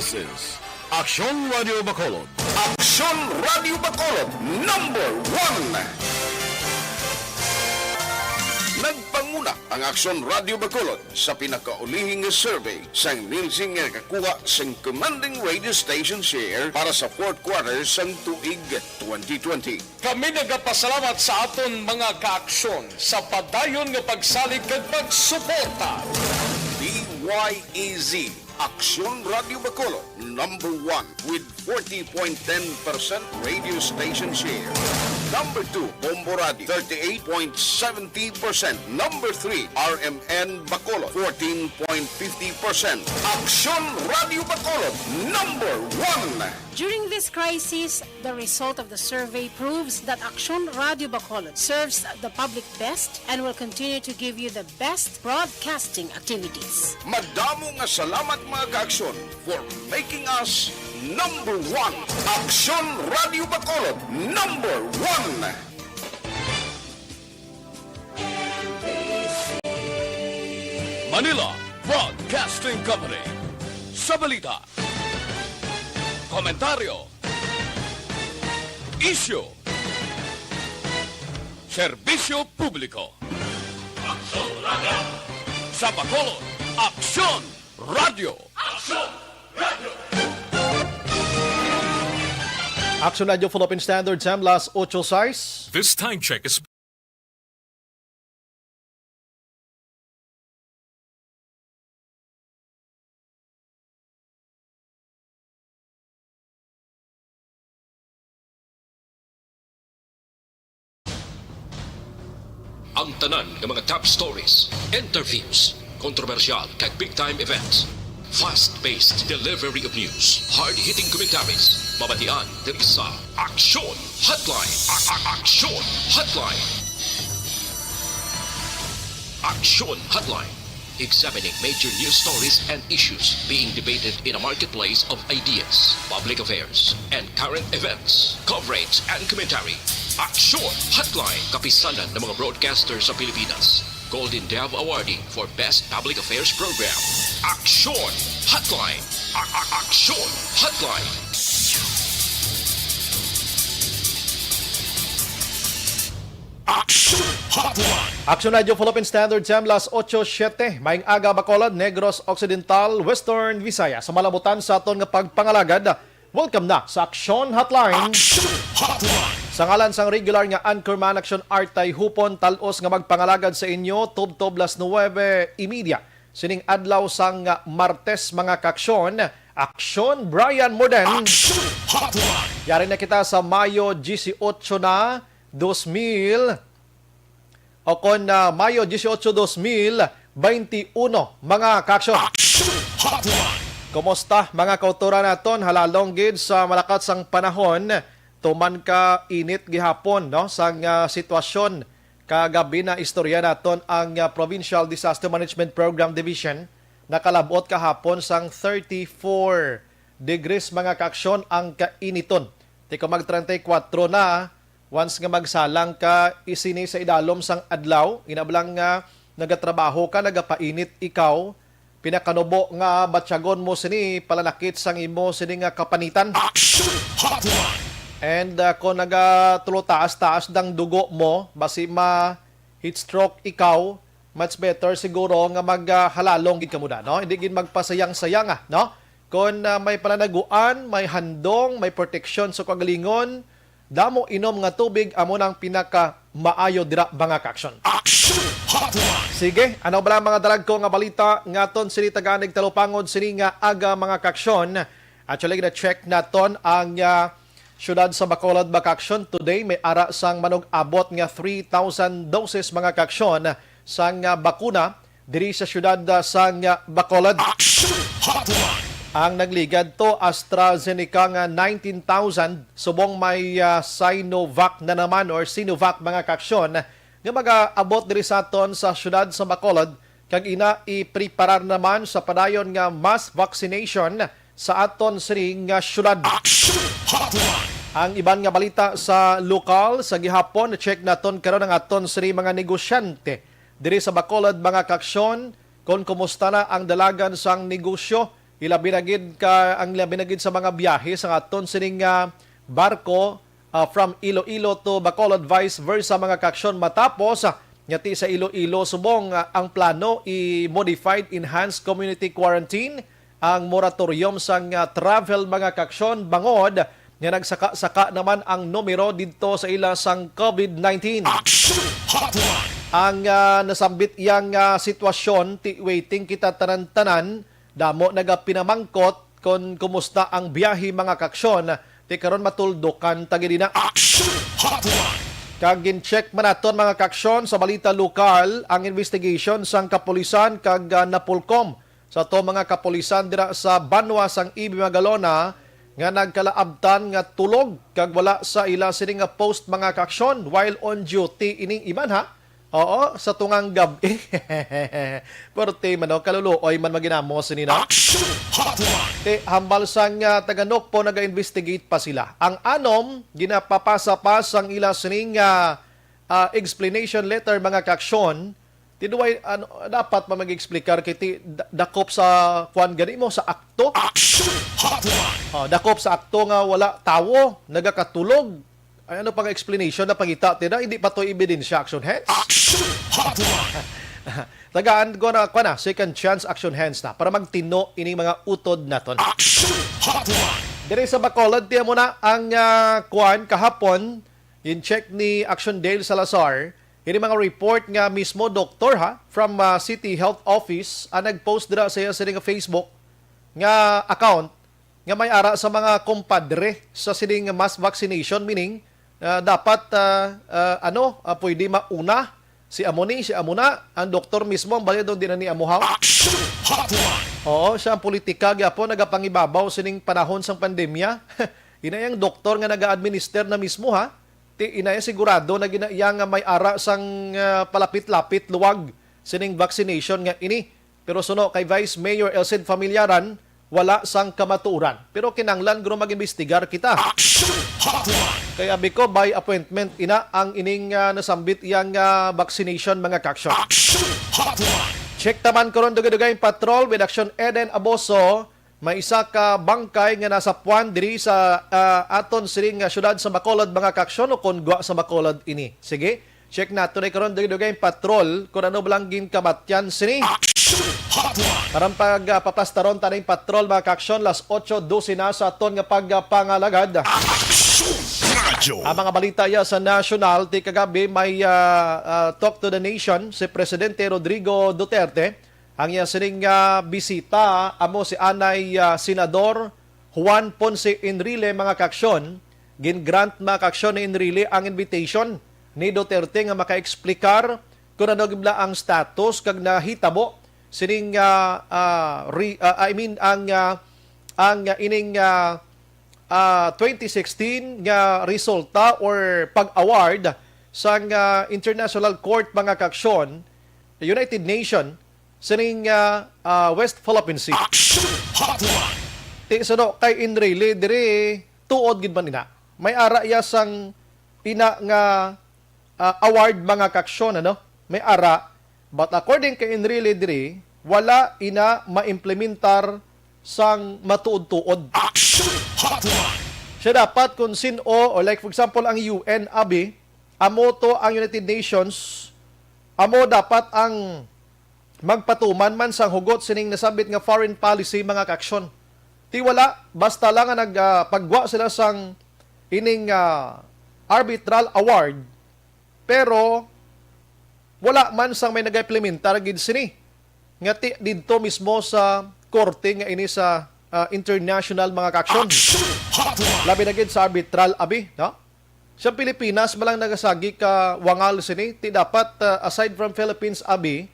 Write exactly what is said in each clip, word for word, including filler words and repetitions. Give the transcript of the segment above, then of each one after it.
This is Aksyon Radio Bacolod. Aksyon Radio Bacolod, number one. Nagpanguna ang Aksyon Radio Bacolod sa pinakaulihing survey sang Nielsen nga nakakuha sang commanding radio station share para sa fourth quarter sang tuig twenty twenty. Kami nagapasalamat sa aton mga kaaksyon sa padayon nga pagsalig kag pagsuporta. D Y E Z, Aksyon Radio Bacolod, number one with forty point ten percent radio station share. Number two, Bombo Radio, thirty-eight point seventy percent. Number three, R M N Bacolod, fourteen point fifty percent. Aksyon Radio Bacolod, number one. During this crisis, the result of the survey proves that Aksyon Radio Bacolod serves the public best and will continue to give you the best broadcasting activities. Madamo nga salamat, mga kaaksyon, for making us number one. Aksyon Radio Bacolod, number one. Manila Broadcasting Company. Sa balita, komentaryo, isyu, serbisyo publiko. Aksyon Radio. Sa Bacolod, Aksyon Radio. Aksyon Radio. Aksyon Radio Philippine Standard Time, las ocho sais. This time check is Ang tanan nga mga top stories, interviews, kontrobersyal kag big time events. Fast-paced delivery of news, hard-hitting commentaries, mabatian diri sa Aksyon Hotline. A- a- Aksyon Hotline. Aksyon Hotline. Examining major news stories and issues being debated in a marketplace of ideas, public affairs, and current events. Coverage and commentary. Aksyon Hotline. Kapisanan ng mga broadcaster sa Pilipinas. Golden Dove Awardee for Best Public Affairs Program. Aksyon Hotline. A- a- Aksyon Hotline. Aksyon Hotline. Aksyon Radio Philippine Standard Time, las ocho siete. Maayong aga, Bacolod, Negros Occidental, Western Visayas. Sa malabutan sa aton nga pagpangalagad, welcome na sa Aksyon Hotline. Aksyon Hotline. Sa ngalan sang regular nga anchorman, Aksyon Artay Hupon, talos nga magpangalagad sa inyo, tubtob las nuwebe y media sining adlaw sang, ah, Martes, mga kaaksyon, Aksyon Brian Morden. Aksyon Hotline. Yari na kita sa Mayo dieciocho na, dos mil, o kon, ah, Mayo dieciocho, dos mil veintiuno, mga kaaksyon. Aksyon Hotline. Kumusta, mga kauturan naton? Halalong gid sa malakat sang panahon, tuman ka init gihapon, no, sang, ah, sitwasyon. Kagabi na istorya naton ang, ah, Provincial Disaster Management Program Division nakalab-ot kahapon sang thirty-four degrees, mga kaaksyon, ang kainiton. Ti kung mag treinta y cuatro na, once nga magsalang ka isini sa idalom sang adlaw, inablang nga nagatrabaho ka, nagapainit ikaw, pinakanubo nga batyagon mo sini, palanakit sang imo sini nga kapanitan. Action Hotline! And, ah, kung nagatulo taas-taas dang dugo mo, basi ma heat stroke ikaw, much better siguro nga maghalalong gid kamo da, no? Hindi gid magpasayang-sayang, ah, no? Kung, ah, may pananaguan, may handong, may proteksyon sa kagalingon, damo inom nga tubig amo nang pinaka maayo dira, mga kaaksyon. Action Hotline! Sige, ano bala mga dalagko nga balita nga aton sini tagaan ning talupangod sini nga aga, mga kaaksyon? Actually, na-check naton ang, ah, siyudad sa Bacolod, mga kaaksyon. Today, may ara sang manug-abot nga three thousand doses, mga kaaksyon, sang, ah, bakuna diri sa siyudad, ah, sang, ah, Bacolod. Action Hotline! Ang nagligad to, AstraZeneca nga nineteen thousand, subong may, ah, Sinovac na naman or Sinovac, mga kaaksyon, nga mag-aabot diri sa aton sa siyudad sa Bacolod, kag ina ipreparar naman sa padayon nga mass vaccination sa aton sini nga siyudad. Action Hotline! Ang iban nga balita sa lokal, sa gihapon, check naton karon ang aton sini mga negosyante diri sa Bacolod, mga kaaksyon, kon kumusta na ang dalagan sang negosyo Ilabi na gid ka, ang labi na gid sa mga biyahe sa aton sining, ah, barko, ah, from Iloilo to Bacolod, vice versa, mga kaaksyon, matapos, ah, nga ti sa Iloilo subong, ah, ang plano i-modified enhanced community quarantine ang moratorium sang, ah, travel, mga kaaksyon, bangod nga nagsaka-saka naman ang numero didto sa ila sang COVID nineteen. Action Hotline! Ang, ah, nasambit iyang, ah, sitwasyon, ti waiting kita tanan-tanan, damo nagapinamangkot kon kumusta ang biyahe, mga kaaksyon, ti karon matuldukan ta gid ina. Action Hotline! Kag gin-check man naton, mga kaaksyon, sa balita lokal ang investigation sang kapulisan kag, ah, Napolcom sa to mga kapulisan dira sa banwa sang Ibi Magalona nga nagkalaabtan nga tulog kag wala sa ila sini nga post, mga kaaksyon, while on duty ining iban, ha. Oo, sa tungang gab-i. Perti man, no? Kaluluoy man maginamo sini, no? Action Hotline! Ti hambal sang, ah, taga-Nocpo, naga-investigate pa sila. Ang anom, ginapapasa pa sang ila sining, ah, ah, explanation letter, mga kaaksyon. Ti duway, ano, dapat pa mag-explicar kay ti da-, dakop sa kwan gani mo, sa akto. Action Hotline! Oh, dakop sa akto nga wala tawo, nagakatulog. Ay, ano pang explanation na pangita, tira? Hindi pa to ebidensya, action hands? Action Hotline! Tagaan ko na, kwa na, second chance, action hands na para magtino ining mga utod naton. Action Hotline! Diri sa Bacolod, tiyan mo na ang, ah, kwan, kahapon, gin-check ni Action Dale Salazar, ini mga report nga mismo doktor, ha, from, ah, City Health Office, ang nag-post dira sa iya sini nga Facebook nga account nga may ara sa mga kompadre sa sining mass vaccination, meaning, ah, dapat, ah, ah, ano, ah, pwede mauna si amo ni, si amo na, ang doktor mismo ang balidon, di na ni amuhaw. Action Hotline! Oo, siya ang politika gyapon nagapangibabaw sining panahon sang pandemya. Ina yang doktor nga naga-administer na mismo, ha. Ti ina yang sigurado na gina-, iya nga may ara sang, ah, palapit-lapit luwag sining vaccination nga ini. Pero suno kay Vice Mayor Elcid Familiaran, wala sang kamatuoran. Pero kinahanglan guro mag-imbestigar kita. Action Hotline! Kay abi ko, by appointment ina ang ining, ah, nasambit iyang, ah, vaccination, mga kaaksyon. Action Hotline! Check taman karon, dugay-dugay patrol with Action Eden Aboso. May isa ka bangkay nga nasapuan diri sa, ah, aton siring nga syudad sa Bacolod, mga kaaksyon, o kon gwa sa Bacolod ini. Sige, check nato na karon, dugay-dugay patrol kung ano ba lang ginkamatyan sini. Action Hotline! Para pag, ah, paplastaron taning patrol, mga kaaksyon, las otso dose na sa aton nga pagpangalagad. Action Radyo! Ang mga balita ya sa national, ti kagabi may, ah, ah, Talk to the Nation si Presidente Rodrigo Duterte. Ang iya sining, ah, bisita amo si anay, ah, Senador Juan Ponce Enrile, mga kaaksyon. Gin-grant, mga kaaksyon, ni Enrile ang invitation ni Duterte nga maka-explicar kung ano gid na ang status kag nahitabo sining, ah, ah, re-, ah, I mean, ang, ah, ang, ah, ining, ah, ah, twenty sixteen nga resulta or pag-award sang, ah, International Court, mga kaaksyon, United Nation, sining, ah, ah, West Philippine Sea. Action Hotline! Ti suno kay Enrile diri, tuod gid man ina. May ara iya sang ina nga, ah, award, mga kaaksyon, ano? May ara. But according kay Enrile diri, wala ina maimplementar sang matuod-tuod. Action Hotline! Siya dapat kung sin-o, or like for example, ang U N, abi, amo to ang United Nations, amo dapat ang magpatuman man sang hugot sining nasambit nga foreign policy, mga kaaksyon. Ti wala, basta lang nga nag, ah, pagwa sila sang ining, ah, arbitral award, pero wala man sang may nag-implementar gid sini. Nga ti didto mismo sa korte nga ini sa, ah, international, mga kaaksyon. Action Hotline! Labi na gid sa arbitral, abi, no? Sa Pilipinas, malang nagasagi ka wangal sini. Ti dapat, ah, aside from Philippines, abi,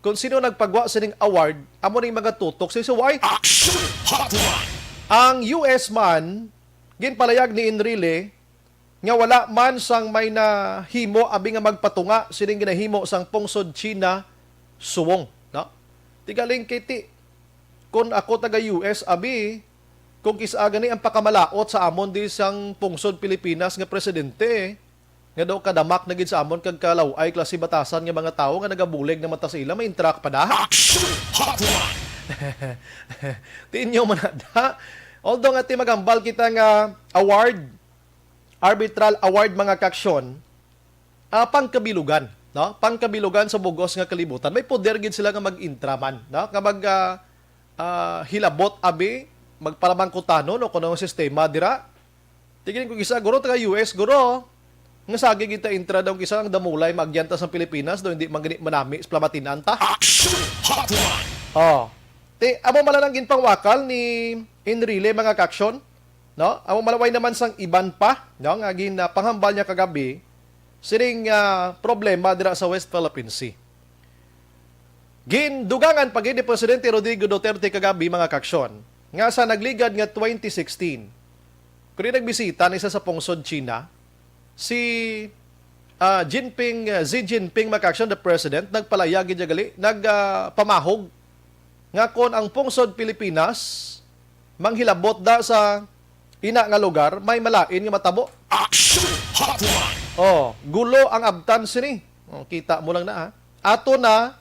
kung sino nagpagwa sining award, amo ning mga tutok sa suway. Action Hotline! Ang U S man, ginpalayag ni Enrile nga wala man sang may nahimo abi nga magpatunga sining ginahimo sang pungsod China, suwong, no? Ti galing kay ti, kun ako taga U S, abi, kung kis-a gani ang pakamalaot sa amon di sang pungsod Pilipinas nga presidente, nga daw kadamak na gid sa amon kag kalaw-ay klase batasan nga mga tawo nga nagabulig na mata sa ila, may interact pa da. Action Hotline! Tinyo man na da. Although nga ti maghambal kita nga award, arbitral award, mga kaaksyon, ah, pangkabilugan, no? Pangkabilugan sa bugos nga kalibutan. May poder gid sila nga mag-intra man, no? Nga mag, ah, ah, hilabot abi, magpalamangkutanon o kuno ang sistema dira. Tigin ko, kisa guro taga U S, guro. Nga sagi kita intra daw kisa ang damulay magyanta sa Pilipinas, daw hindi man gani manami sa plamatin-an ta. Action Hotline! Oh. Ti, amo man lang ginpangwakal ni Enrile, mga kaaksyon, no? Amo malaway naman sang iban pa, no, nga gin, ah, panghambal niya kagabi sining, ah, problema dira sa West Philippine Sea. Gindugangan pa gid ni Presidente Rodrigo Duterte kagabi, mga kaaksyon, nga sa nagligad nga twenty sixteen, kung nagbisita ni sa, sa pungsod China, si, ah, Jinping, ah, Xi Jinping, mga kaaksyon, the president, nagpalayag gid gali, nag, ah, pamahog nga kon ang pungsod Pilipinas manghilabot da sa ina nga lugar, may malain nga matabo. Action Hotline! Oh, gulo ang abtan sini. Oh, kita mo lang na, ha. Ato na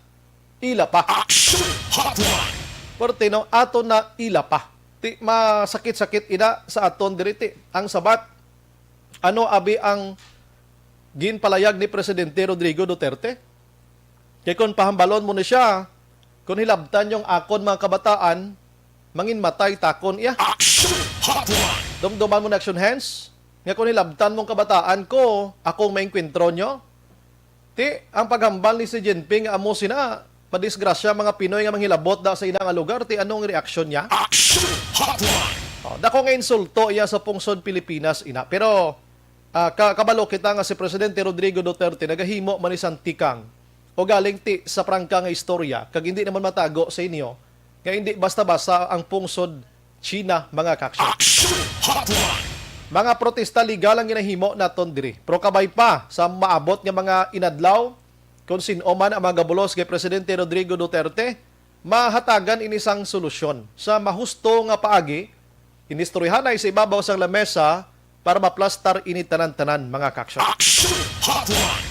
ila pa. Action Hotline! Perti, no, ato na ila pa. Ti, masakit-sakit ina sa aton diri, ti. Ang sabat, ano abi ang ginpalayag ni Presidente Rodrigo Duterte? Kay kung pahambalon mo ni siya, kung hilabtan yung akon mga kabataan, manginmatay takon iya. Action Hotline! Dumduman mo na, Action Hands, nga kung hilabtan mong kabataan ko, akong maengkwentro nyo. Ti, ang paghambal ni Xi Jinping nga amo sina madisgrasya mga Pinoy nga manghilabot da sa ina nga lugar, ti, anong reaksyon niya? Action Hotline! Oh, dako nga insulto iya sa pungsod Pilipinas, ina. Pero, ah, ka-, kabalo kita nga si Presidente Rodrigo Duterte nagahimo man ni sang tikang o galing ti sa prangka nga istorya, kag hindi naman matago sa inyo nga hindi basta-basta ang pungsod China, mga kaaksyon. Action Hotline! Mga protesta legal ang ginahimo naton diri. Pero kabay pa sa maabot nga mga inadlaw, kung sin-o man ang magabulos kay Presidente Rodrigo Duterte, mahatagan ini sang solusyon sa mahusto nga paagi, inistoryahanay sa ibabaw sang lamesa para maplastar ini tanan-tanan, mga kaaksyon. Action Hotline!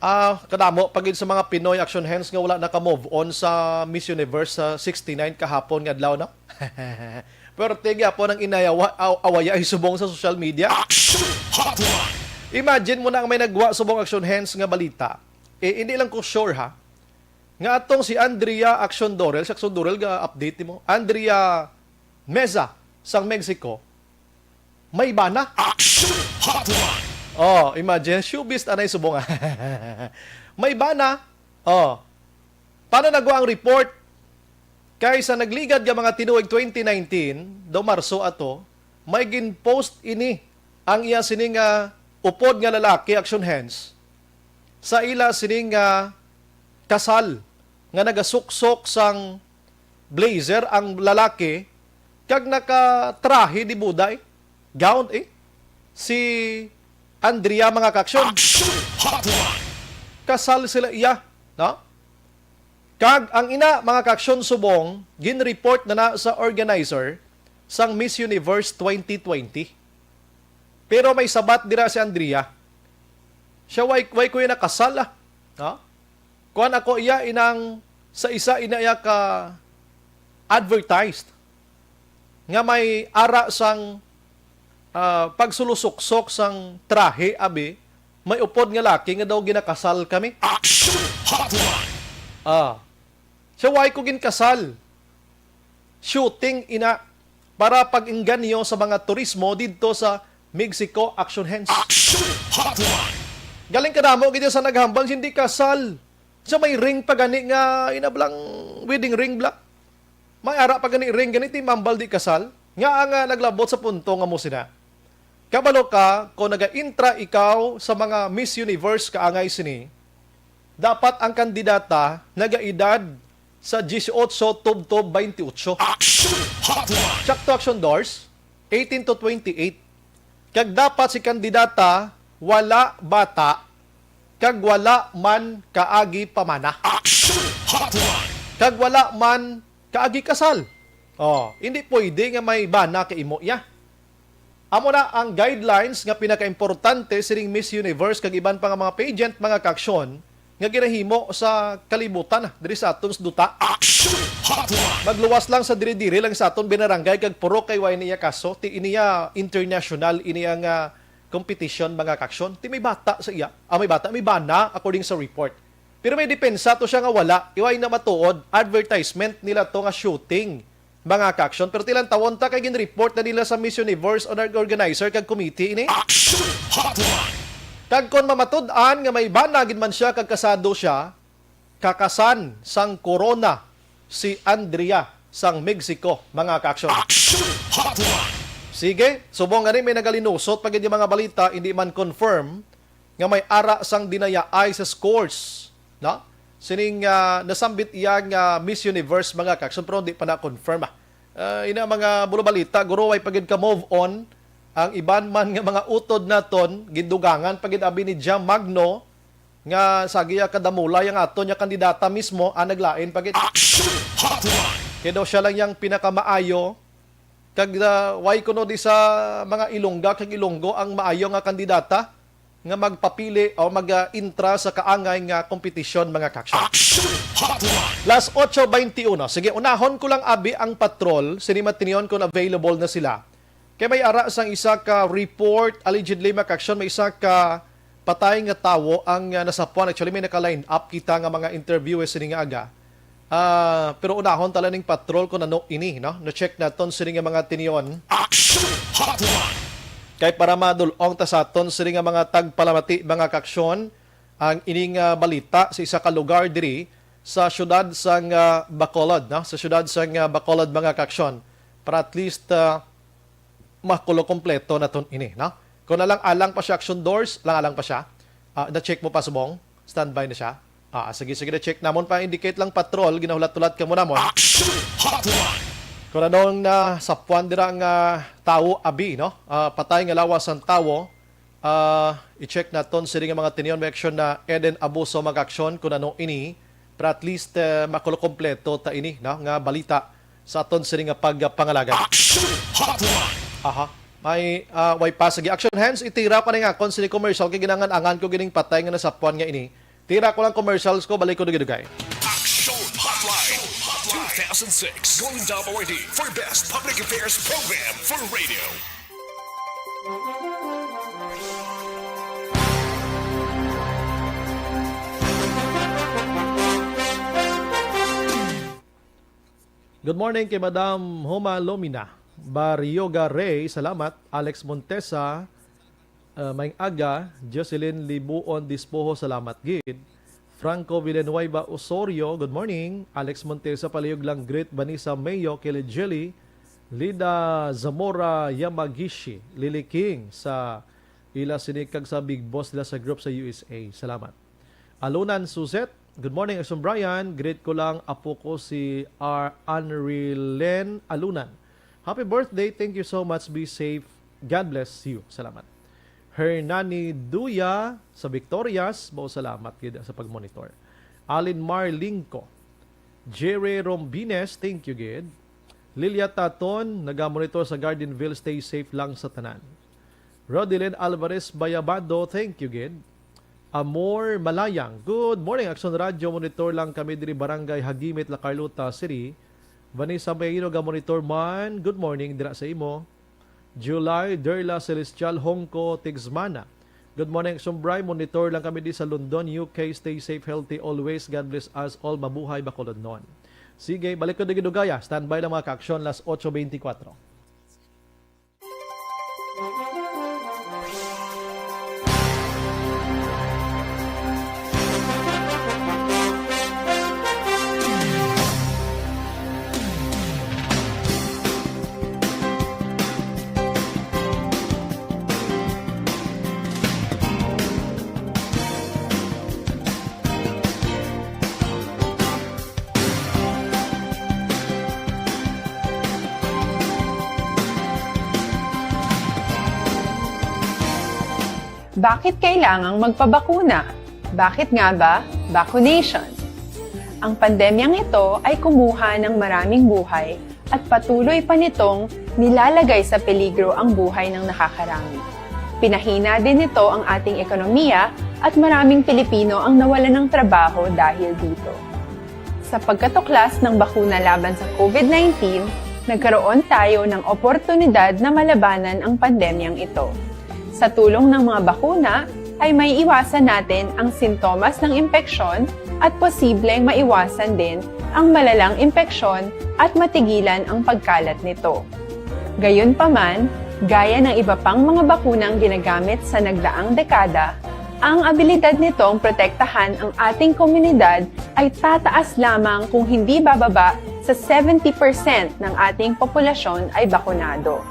Ah, kadamo pa gid sa mga Pinoy, Action Hands, nga wala naka-move on sa Miss Universe sa sixty-nine kahapon nga adlaw, no? Pero ti gyapon ang inay awa-, aw-, awaya ay subong sa social media. Action Hotline! Imagine mo na ang may nagwa subong, Action Hands, nga balita. Eh, hindi lang ko sure, ha, nga atong si Andrea Action Dorel, si Action Dorel ga-update mo. Andrea Meza sang Mexico, may bana. Action Hotline! Oh, imagine, showbiz anay subong, ah. May bana. Oh. Paano nagwa ang report? Kay sa nagligad nga mga tinuig twenty nineteen, daw Marso ato, may gin-post ini ang iya sini nga upod nga lalaki, Action Hands, sa ila sini nga kasal nga nagasuksok sang blazer ang lalaki kag nakatrahe di buday, gown, eh, si Andrea, mga kaaksyon. Action Hotline! Kasal sila iya, no? Kag ang ina, mga kaaksyon, subong, gin-report na na sa organizer sang Miss Universe twenty twenty. Pero may sabat dira si Andrea. Siya, "Why, why ko iya nakasal, ah?" No? Kuan, ako iya inang sa isa ina iya ka advertised nga may ara sang, ah, pagsulosuksok sang trahe, abi, may upod nga laki nga daw ginakasal kami. Action Hotline! Ah. Siya, "Why ko ginkasal?" Shooting ina para pag-engganyo sa mga turismo didto sa Mexico, Action Hands. Action Hotline! Galing kadamo gid sa naghambal, hindi kasal. Sa may ring pa gani nga inablang wedding ring bla. May ara pa gani ring gani ti mambal di kasal. Nga ang, ah, naglabot sa punto nga mo sina. Kabalo ka, kung naga-intra ikaw sa mga Miss Universe kaangay sini, dapat ang kandidata nagaedad sa dieciocho tubtob twenty-eight. Action Hotline! Sakto, Action Dors, eighteen to twenty-eight. Kag dapat si kandidata wala bata kag wala man kaagi pamana. Action Hotline! Kag wala man kaagi kasal. Oh, hindi pwede nga may bana kay imo iya. Amo na ang guidelines nga pinakaimportante sining Miss Universe kag iban pa nga mga pageant, mga kaaksyon, nga ginahimo sa kalibutan diri sa aton sa duta. Action Hotline! Magluwas lang sa diri-diri lang sa aton binaranggay kag puro kay way niya kaso, ti iniya international, iniya nga competition, mga kaaksyon. Ti may bata sa iya. Ah, may bata, may bana, according sa report. Pero may depensa to siya nga wala, iway na matuod, advertisement nila to nga shooting, mga kaaksyon. Pero ti lantawon ta kay gin-report na nila sa Miss Universe o nag-organizer kag committee ini. Action Hotline! Kag kon mamatud-an nga may bana gid man siya kag kasado siya, kakasan sang korona si Andrea sang Mexico, mga kaaksyon. Action Hotline! Sige, subong gani may nagalinusot pa gid yung mga balita, hindi man confirm nga may ara sang dinayaay sa scores, no? Sining, ah, nasambit iya nga Miss Universe, mga kaaksyon, pero hindi pa na-confirm, ah. Ah, ina mga bulo balita, guro, way pa gid ka move on. Ang iban man nga mga utod naton, gidugangan pa gid abi ni Jam Magno, nga sa giya kadamulay ang aton nga kandidata mismo, ah, naglain pa gid. Action Hotline! Kaya daw siya lang yang pinakamaayo, kag, ah, way kuno di sa mga Ilongga kag Ilonggo ang maayo nga kandidata nga magpapili o mag-intra sa kaangay nga kompetisyon, mga kaaksyon. Action Hotline! Las ocho veintiuno. Sige, unahon ko lang abi ang patrol, sini matinion kung available na sila. Kay may ara sang isa ka report, allegedly, mga kaaksyon, may isa ka patay nga tawo ang, ah, nasapuan. Actually, may naka-line up kita nga mga interview, eh, sini nga aga. Ah, pero unahon tala ning patrol kung ano ini, no? Na-check naton sini nga mga tinion. Action Hotline! Kay para madul-ong ta sa aton sini nga mga tagpalamati, mga kaaksyon, ang ining, ah, balita sa isa ka lugar diri sa siyudad sang, ah, Bacolod, no? Sa siyudad sang, ah, Bacolod, mga kaaksyon. Para at least, ah, makulo kompleto naton ini, no? Kung alang-alang pa siya, Action Doors, alang-alang pa siya. Ah, na-check mo pa, subong? Standby na siya? Ah, sige, sige, na-check namon pa. Indicate lang, patrol, ginahulat-hulat ka mo namon. Action Hotline! Kung anong nasapuan dira nga tawo, abi, no? Ah, patay nga lawas ang tawo. Ah, i-check naton sini nga mga tinion, may aksyon na Eden Abuso mag-aksyon kung ano ini. Pero at least, eh, makulo kompleto ta ini, no? Nga balita sa aton sini nga pagpangalagad. Action Hotline! Aha. May, ah, way pa. Sige, Action Hands, itira ko na nga kung sini commercial kay ginangan-angan ko gining patay nga nasapuan nga ini. Tira ko lang commercials ko, balik ko dugay-dugay. Action Hotline two thousand six Golden Dome Awardee for Best Public Affairs Program for Radio. Good morning kay Madam Homa Lomina. Barioga Rey, salamat. Alex Montesa, uh, maayong aga. Jocelyn Libuon Dispoho, salamat gid. Franco Villanueva Osorio, good morning. Alex Montesa, palihog lang greet Vanessa Mayo, Kelly Jelly, Lida Zamora Yamagishi, Lily King sa ila sinig kag sa Big Boss nila sa group sa U S A. Salamat. Alunan Suzette, good morning, Action Brian. Greet ko lang apo ko si R. Anrilen Alunan. Happy birthday. Thank you so much. Be safe. God bless you. Salamat. Hernani Duya sa Victorias, mao salamat gid sa pagmonitor. Alin Mar Lingco, Jere Rombines, thank you gid. Lilia Taton, nagamonitor sa Gardenville, stay safe lang sa tanan. Rodilyn Alvarez Bayabado, thank you gid. Amor Malayang, good morning, Action Radio, monitor lang kami diri Barangay Hagimit, La Carlota City. Vanessa Mayino, ga monitor man, good morning dira sa imo. July, Derla Celestial Hongko Tigsmana. Good morning, Action Bri. Monitor lang kami di sa London, U K. Stay safe, healthy always. God bless us all. Mabuhay Bacolodnon. Sige, balik ko dugay-dugaya. Standby lang, mga ka-aksyon, las ocho veinticuatro. Bakit kailangang magpabakuna? Bakit nga ba vaccination? Ang pandemyang ito ay kumuha ng maraming buhay at patuloy pa nitong nilalagay sa peligro ang buhay ng nakakarami. Pinahina din nito ang ating ekonomiya at maraming Pilipino ang nawalan ng trabaho dahil dito. Sa pagkatuklas ng bakuna laban sa COVID nineteen, nagkaroon tayo ng oportunidad na malabanan ang pandemyang ito. Sa tulong ng mga bakuna, ay maiiwasan natin ang sintomas ng impeksyon at posibleng maiwasan din ang malalang impeksyon at matigilan ang pagkalat nito. Gayunpaman, gaya ng iba pang mga bakunang ginagamit sa nagdaang dekada, ang abilidad nitong protektahan ang ating komunidad ay tataas lamang kung hindi bababa sa seventy percent ng ating populasyon ay bakunado.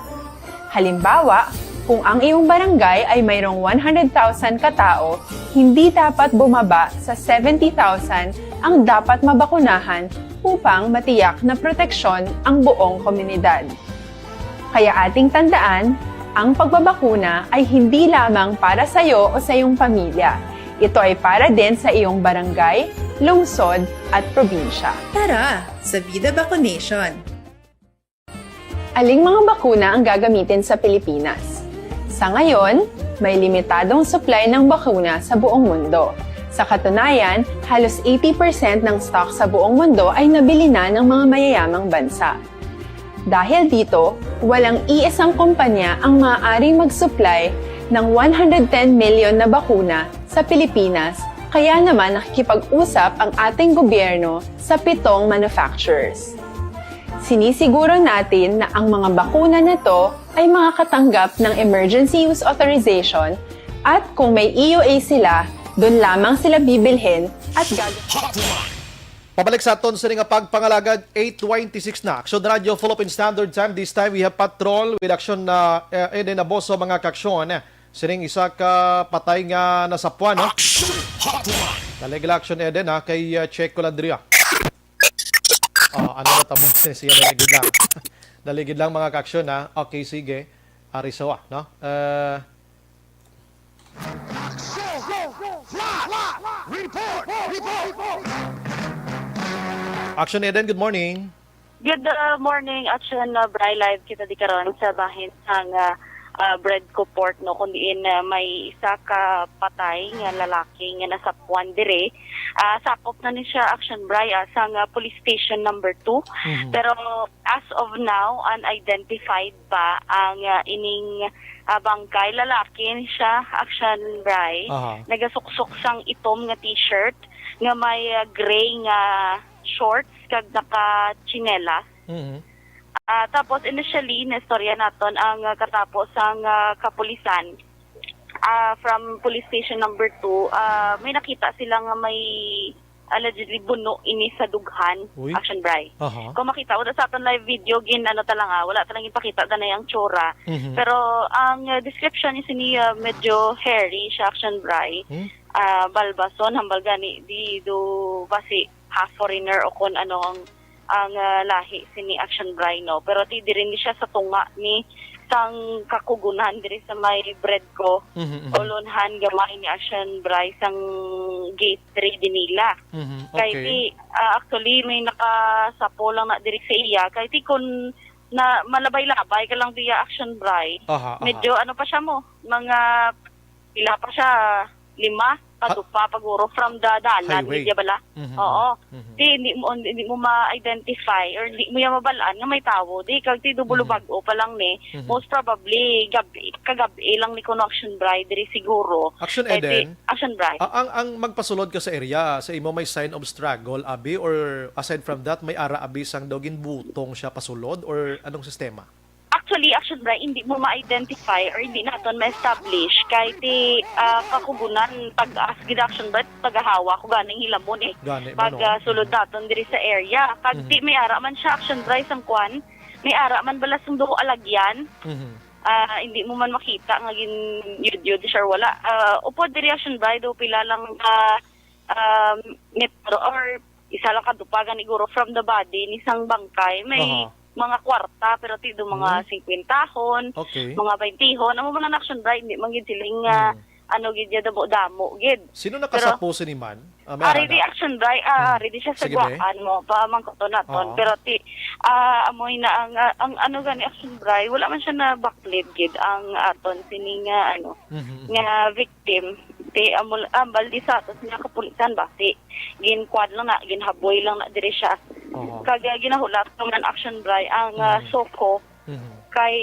Halimbawa, kung ang iyong barangay ay mayroong one hundred thousand katao, hindi dapat bumaba sa seventy thousand ang dapat mabakunahan upang matiyak na proteksyon ang buong komunidad. Kaya ating tandaan, ang pagbabakuna ay hindi lamang para sa iyo o sa iyong pamilya. Ito ay para din sa iyong barangay, lungsod, at probinsya. Tara, sa Vida Vaccination! Aling mga bakuna ang gagamitin sa Pilipinas? Sa ngayon, may limitadong supply ng bakuna sa buong mundo. Sa katunayan, halos eighty percent ng stock sa buong mundo ay nabili na ng mga mayayamang bansa. Dahil dito, walang iisang kumpanya ang maaaring mag-supply ng one hundred ten million na bakuna sa Pilipinas, kaya naman nakikipag-usap ang ating gobyerno sa pitong manufacturers. Sinisiguro natin na ang mga bakuna na to ay makakatanggap ng emergency use authorization at kung may E U A sila, doon lamang sila bibilhin at gag- Pabalik sa aton sini nga pagpangalagad, eight twenty-six na. Action Radio, Philippine Standard Time. This time, we have Patrol with Action na uh, Eden Aboso, mga kaaksyon. Sining isa ka patay nga nasapuan, no? Action Hotline! Dalig lang, Action Eden, ha, kay uh, Checo Ladria. Oh, ano na tamo siya, daligid lang. Daligid lang, mga kaaksyon, ha. Okay, sige. Arisoa, no? Uh, Report! Report! Action Eden, good morning. Good uh, morning, Action uh, Bri. Live kita di karon sa bahin sang uh, uh, Bread Port, no, kung diin uh, may isa ka patay nga lalaki nga nasapuan dire. Uh, sakop na ni siya, Action Bri, uh, sang uh, police station number two. Mm-hmm. Pero as of now, unidentified pa ang uh, ining uh, bangkay. Lalaki ni siya, Action Bri. Uh-huh. Nagasuksok sang itom nga t-shirt nga may uh, gray nga shorts kag naka-tsinelas. Mm-hmm. Uh, tapos initially, naistorya naton ang uh, katapo sang uh, kapulisan. Uh, from police station number two, uh, may nakita sila nga may allegedly buno ini sa dughan. Uy. Action Bri. Uh-huh. Kung makita mo sa aton live video, gin ano talaga, wala talaga ipakita na yung tsura. Mm-hmm. Pero ang uh, description ni sini uh, medyo hairy siya, Action Bri. Hmm? Uh, balbason, hambal gani, di do basi half foreigner o kung ano ang ang uh, lahi sini Action Bri, no. Pero ti diri ni siya sa tunga ni sang kakugunan diri sa may Breadco, mm-hmm. Ulonhan gamay ni Action Bri sang gate three dinila. Mm-hmm. Okay. Kay ti uh, actually may nakasapo lang na diri sa iya. Kay ti kun na malabay-labay ka lang diya Action Bri. Aha, aha. Medyo ano pa siya mo, mga pila pa siya lima kadupa paguro from the dalan, highway. Hindi bala. Mm-hmm. Oo. Mm-hmm. Di, hindi mo hindi mo ma-identify or hindi mo yan mabalaan nga may tawo. Di kag ti dubulo mm-hmm. Bag-o pa lang ni. Mm-hmm. Most probably gabi kagabi lang ni kuno Action Bri diri siguro. Action Eden. Action Bri. Ah, ang ang magpasulod ka sa area, sa imo may sign of struggle abi or aside from that may ara abi sang daw ginbutong siya pasulod or anong sistema? Actually, Action Bri, hindi mo ma-identify or hindi naton ma-establish kay ti uh, kakugunan pag-as gid Action Bri, tagahawa ko ganing hilamon eh. Gani, pag uh, sulod naton diri sa area. Kag mm-hmm. Ti may ara man siya Action Bri sang kwan, may ara man bala sang duho alagyan. Mm-hmm. Uh, hindi mo man makita nga gin yud sure wala. Uh, upod diri Action Bri do pila lang uh, um, metro or isa lang ka dupa gani guro from the body ni sang bangkay may uh-huh. Mga kwarta pero ti do mga hmm. Singkwentahon, okay. Mga baintihon, amo mga Action Bri, hindi man gid siling nga hmm. Ano gid ya damo-damo gid. Sino nakasapo sini man? Uh, ah, ready Action Bri, uh, hmm. Ready siya sa guwaan mo pa mangkuto naton. Uh-huh. Pero ti uh, amoy na ang uh, ang ano gani Action Bri, wala man siya na backlit gid ang aton sini nga ano mm-hmm. Nga victim. Ti, ambal, ambal di sa ato nga kapulisan ba? Ti, ginkuan lang na, ginhaboy lang na diri siya. Oho. Kag, ah, ginahulat naman Action Bri ang, ah, Mhm. SOCO Mhm. kay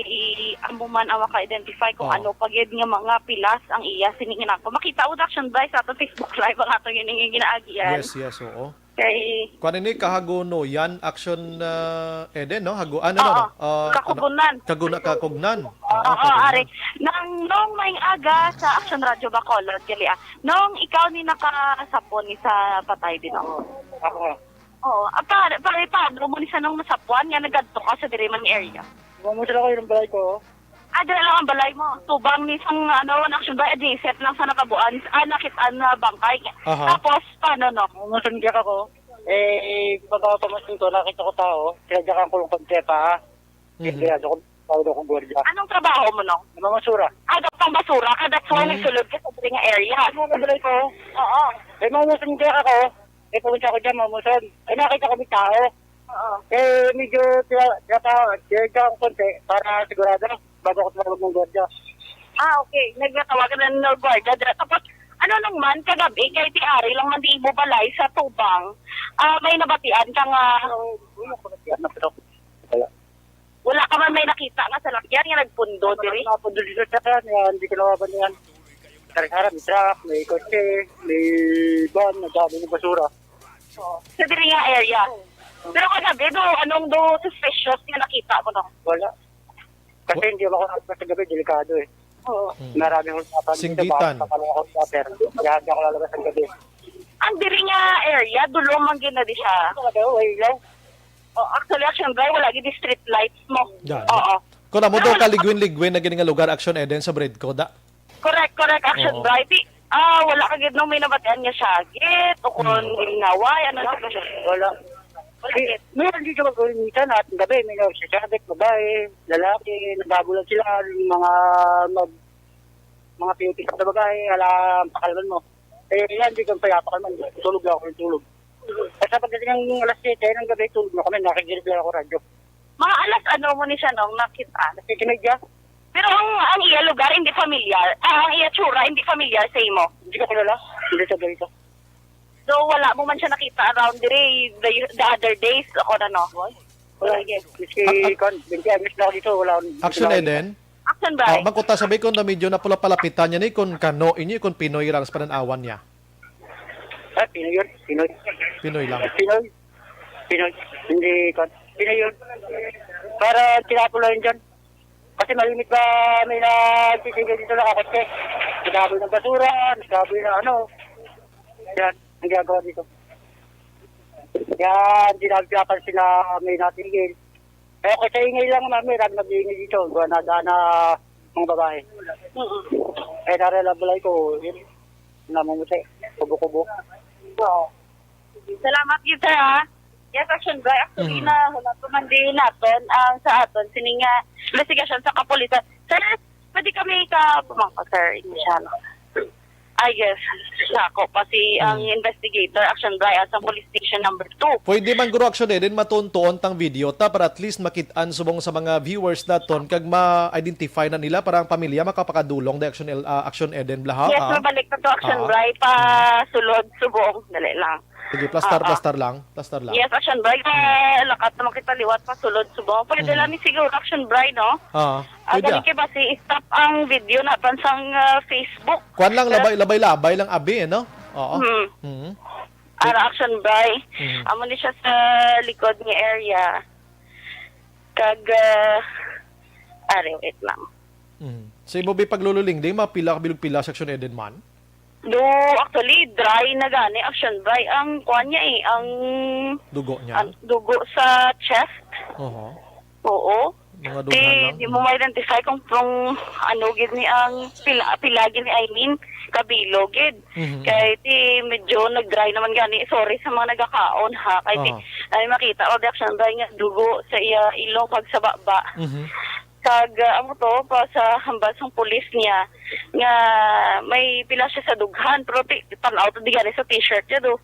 amo man ang maka-identify kung Oo. ano pa gid nga mga pilas ang iya sini nga nako. Makita mo, Action Bri, sa ato Facebook Live ang ato gini nga ginaagian. Yes, yes, oo. Kay Kuan ini, Kahaguno, yan, Action, ah, Eden, no? Hagu-, ano, no, Oo. no? Ah, ano? Kakugunan. Kaguna-, Kakugnan. Oo, Oo, Kakugnan. Ari. Nang, nung may aga sa Action Radio Bacolod, gali, ah. Nung ikaw ni nakasapon ni sa patay din, no? Ako. Oo. Ah, pare, pare, paano mo ni sa nung nasapuan nga nagadto ka sa diri man nga area? Mamo sila ko yung balay ko. Ah, dira lang ang balay mo. Tubang ni sang, ano, Action Bri, adjacent lang sa nakabuan. Ah, nakit-an na bangkay. Aha. Tapos, paano, no? Mamo sila ako. Eh, pagka pamasin ko, nakita ko tao. Kaya diyan ang kulong pagtrepa, ha? Mhm. Kaya diyan ko, tawag ako gwardiya. Anong trabaho mo, no? Mga basura. Ah, pang basura ka. That's why Mm. nagsulod ka sa diri nga area. Ano ang balay ko? Oo. Eh, mga musun kaya ako. Eh, pumunta ako dyan, mga musun. Eh, nakita ko may tao. Oo. Eh, medyo tira-, tira-, tira-, tira-, ako konti para sigurado bago ako tumawag ng gwardiya. Ah, okay. Nagkatawagan na ng gwardiya dira. Tapos, ano lang man, kagabi, kay ti ari lang man di imo balay sa tubang, ah, may nabatian ka nga Ano, wala ko nabatian na, pero wala. Wala ka man may nakita nga salakyan nga nagpundo diri? Wala, napundo dito sa yan, yan, hindi ko nawaban yan. Harap-harap, may truck, may kotse, may van, nagdami ng basura. Oo. Sa diri nga area? Oo. Pero kagabi, do, anong do suspicious nga nakita mo, no? Wala. Kasi hindi ako nakapag sa gabi, delikado eh. Oo. Hmm. Marami akong usapan dito, Singgitan. Baka papalayo ako sa water. Kaya hindi ako lalabas ng gabi. Ang diri nga area, dulom man gid na di siya. Talaga, way lang. Oh, actually, Action Bri, wala gid street lights mo. Yan. Oo. Kung amo Pero daw wala kaligwin-ligwin na gini nga lugar, Action Eden, sa Bredco, da? Correct, correct, Action Oo. Bri. Di, ah, wala ka gid nung may nabatian nga syagit o kung Hmm. naway, ano na. Wala. Wala Eh, gid. Meron dito magulinitan at gabi, may nagsasabit, babae, lalaki, nagbabulan sila, yung mga mag-, mga piutis na babae, alam, pakalman mo. Eh, yan, di kang payapakalman. Tulog lang ako ng tulog. At sa pagdating ng alas siyete ng gabi, tulog na kami, nakikinig lang ako radyo. Mga alas ano mo ni siya nung nakita? Alas siyete medya. Pero ang, ang iya lugar hindi familiar. Ah, ang iya tsura hindi familiar sa imo. Hindi ko kilala. Hindi siya ganito. So, wala mo man siya nakita around diri the, the other days, ako na, no? Wala. Sige. Miski, Ak-, ak-, kon, twenty years na ako dito, wala akong Action kilala. Eden? Action ba? Ah, bangkuta sabi ko na medyo napula-, palapitan niya ni kung kano inyo, kung Pinoy ra ang pananawan niya. Ah, Pinoy yun. Pinoy. Pinoy lang. Pinoy. Pinoy. Hindi, kon, Pinoy yun. Para tinapon lang yun dyan. Kasi malimit ba may nagtitinda dito na kakotse? Nagkaboy ng basura, nagkaboy ng ano. Yan, ang ginagawa dito. Yan, hindi namin pinapansin na may natigil. Eh, okay, sa ingay lang, mami, marami nag-iingay dito. Gawa na, gawa na mga babae. Mm-mm. Eh, nara lang balay ko, yun, namumuti, kubo-kubo. Oo. Salamat gid, sir, ha? Yes, Action Bri. Actually, Mm. na, wala pa man din naton ang sa aton. Sini nga, investigasyon sa kapulisan. Sir, pwede kami ka pumangko, sir, initial. Ah, yes. Sa ako pa si ang Mm. investigator, Action Bri, sa police station number two. Pwede man, guro, Action Eden, matuntuon tang video ta para at least makit-an subong sa mga viewers naton kag ma-identify na nila para ang pamilya makapakadulong di Action El-, ah, Action Eden, bala, ha? Yes, Ah. mabalik na to, Action Ah. Bri, pa Mm. sulod subong. Dali lang. Sige, plastar, Ah, ah. plastar lang. Plastar lang. Yes, Action Bri. Hmm. Eh, lakat naman kita liwat pa sulod subong. Pwede Hmm. lang ni siguro, Action Bri, no? Ah, Ah, pwede, gani ah. kay basi i-stop ang video na ban sang, ah, Facebook. Kuan lang, Pero labay, labay, labay lang, abi, eh, no? Oo. Hmm. Hmm. Ara, Action Bri. Hmm. Amo ni siya sa likod nga area. Kag, ah, ari, wait lang. Hmm. Sa imo, bi, paglululing, di mapila ka bilog pila sa Action Eden man? Do, actually, dry na gani, Action Bri. Ang kuan niya eh, ang Dugo niya? ang dugo sa chest. Oho. Oo. Mga Di, dughan lang. di mo Mm. ma-identify kung, kung ano gid ni ang pila, pila gid ni, I mean, kabilo gid. Mhm. Kay ti medyo nag-dry naman gani. Sorry sa mga nagakaon ha. Kay ti, Aha. ay makita ko di Action Bri nga dugo sa iya ilong kag sa baba. Mhm. Kag, ah, amo to, pa sa hambal sang pulis niya, nga may pila siya sa dughan, pero ti-, tan-aw to di gani sa t-shirt niya, do.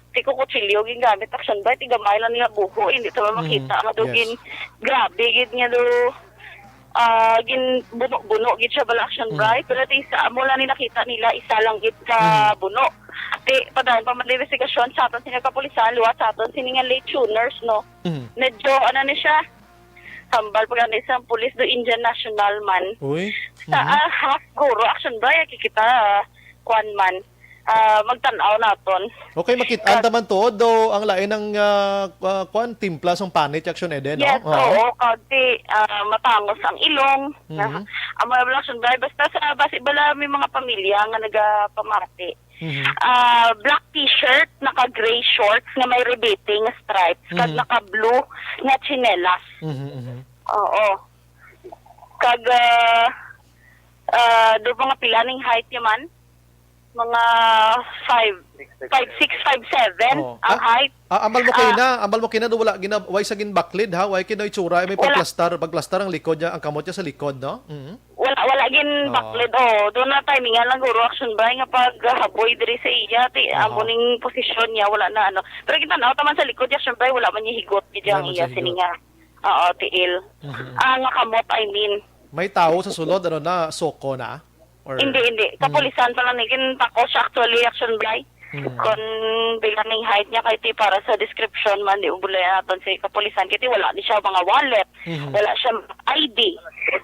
Ti ko kutsilyo gingamit, Action Bri, ti gamay lang niya buho, hindi to Mm, makita, nga do yes. gin-, grabe gid niya, do. ah, gin buno-buno gid siya bala, Action Bri, pero ti sa amo lang ni nakita nila, isa lang gid ka buno. Ti padayon pa man ang investigasyon sa aton sini nga kapulisan, liwat sa aton sini nga late tuners, no? Mhm. Medyo, ano ni siya, hambal pa gani sang pulis do Indian national man. Uy. Sa, Mhm. ah, half guro, Action Bri, kikita, ah, kwan man, ah, magtan-aw naton. Okay, makit-an Kag- ta man tuod do ang lain ang, ah, ah, kwan, timpla sang panit, Action Eden, no? Yes, Oo. oo, kag ti, ah, matangos ang ilong. Mhm. Amo na bala, Action Bri. Basta sa basi bala may mga pamilya nga nagapamati. Mhm. Ah, black t-shirt, naka gray shorts nga may rebete nga stripes, kag Mhm. naka blue nga tsinelas. Mhm, mhm. Oo. Kag, ah, ah, do mga pila ning height niya man? Mga five, five six, five seven Oo. ang Ah, height. Ah, ambal mo kay Ah. na, ambal mo kay na, wala gina-, way sa ginbaklid, ha? Way kay na itsura, may Wala. pagplastar, pagplastar ang likod niya, ang kamot niya sa likod, no? Mhm. Wala, wala gin Oo. baklid, oh. Doon na timingan lang guro, Action Bri, nga paghaboy diri sa iya, ti, Aha. amo ning posisyon niya, wala na, ano. Pero kita na, taman sa likod niya, Action Bri, wala man niya higot, gid Wala ang man iya, siya higot. Sini nga. Oo, tiil. Mhm. Ah, nga kamot, I mean. May tao sa sulod, ano na, soko na? Or Hindi, hindi. Mm. Kapulisan pa lang ni. Ginpako siya actually, Action Bri. Mm. Kon bilang ning height niya, kay ti para sa description man, di ubulay naton si kapulisan. Kay ti wala ni siya mga wallet, Mhm. wala siya I D.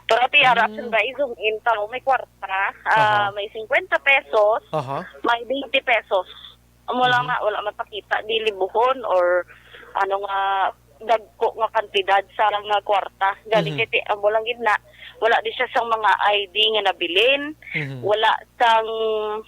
Pero ti ara, Mm. Action Bri, zoom in ta, oh, may kwarta, ah, Aha. may cincuenta pesos, Aha. may twenty pesos. Amo lang Mhm. na, wala man pakita, di libuhon or ano nga, dagko nga kantidad sa nga kwarta. Gani Mhm. kay ti-, amo lang gid na, wala di siya sang mga I D nga nabilin, Mhm. wala sang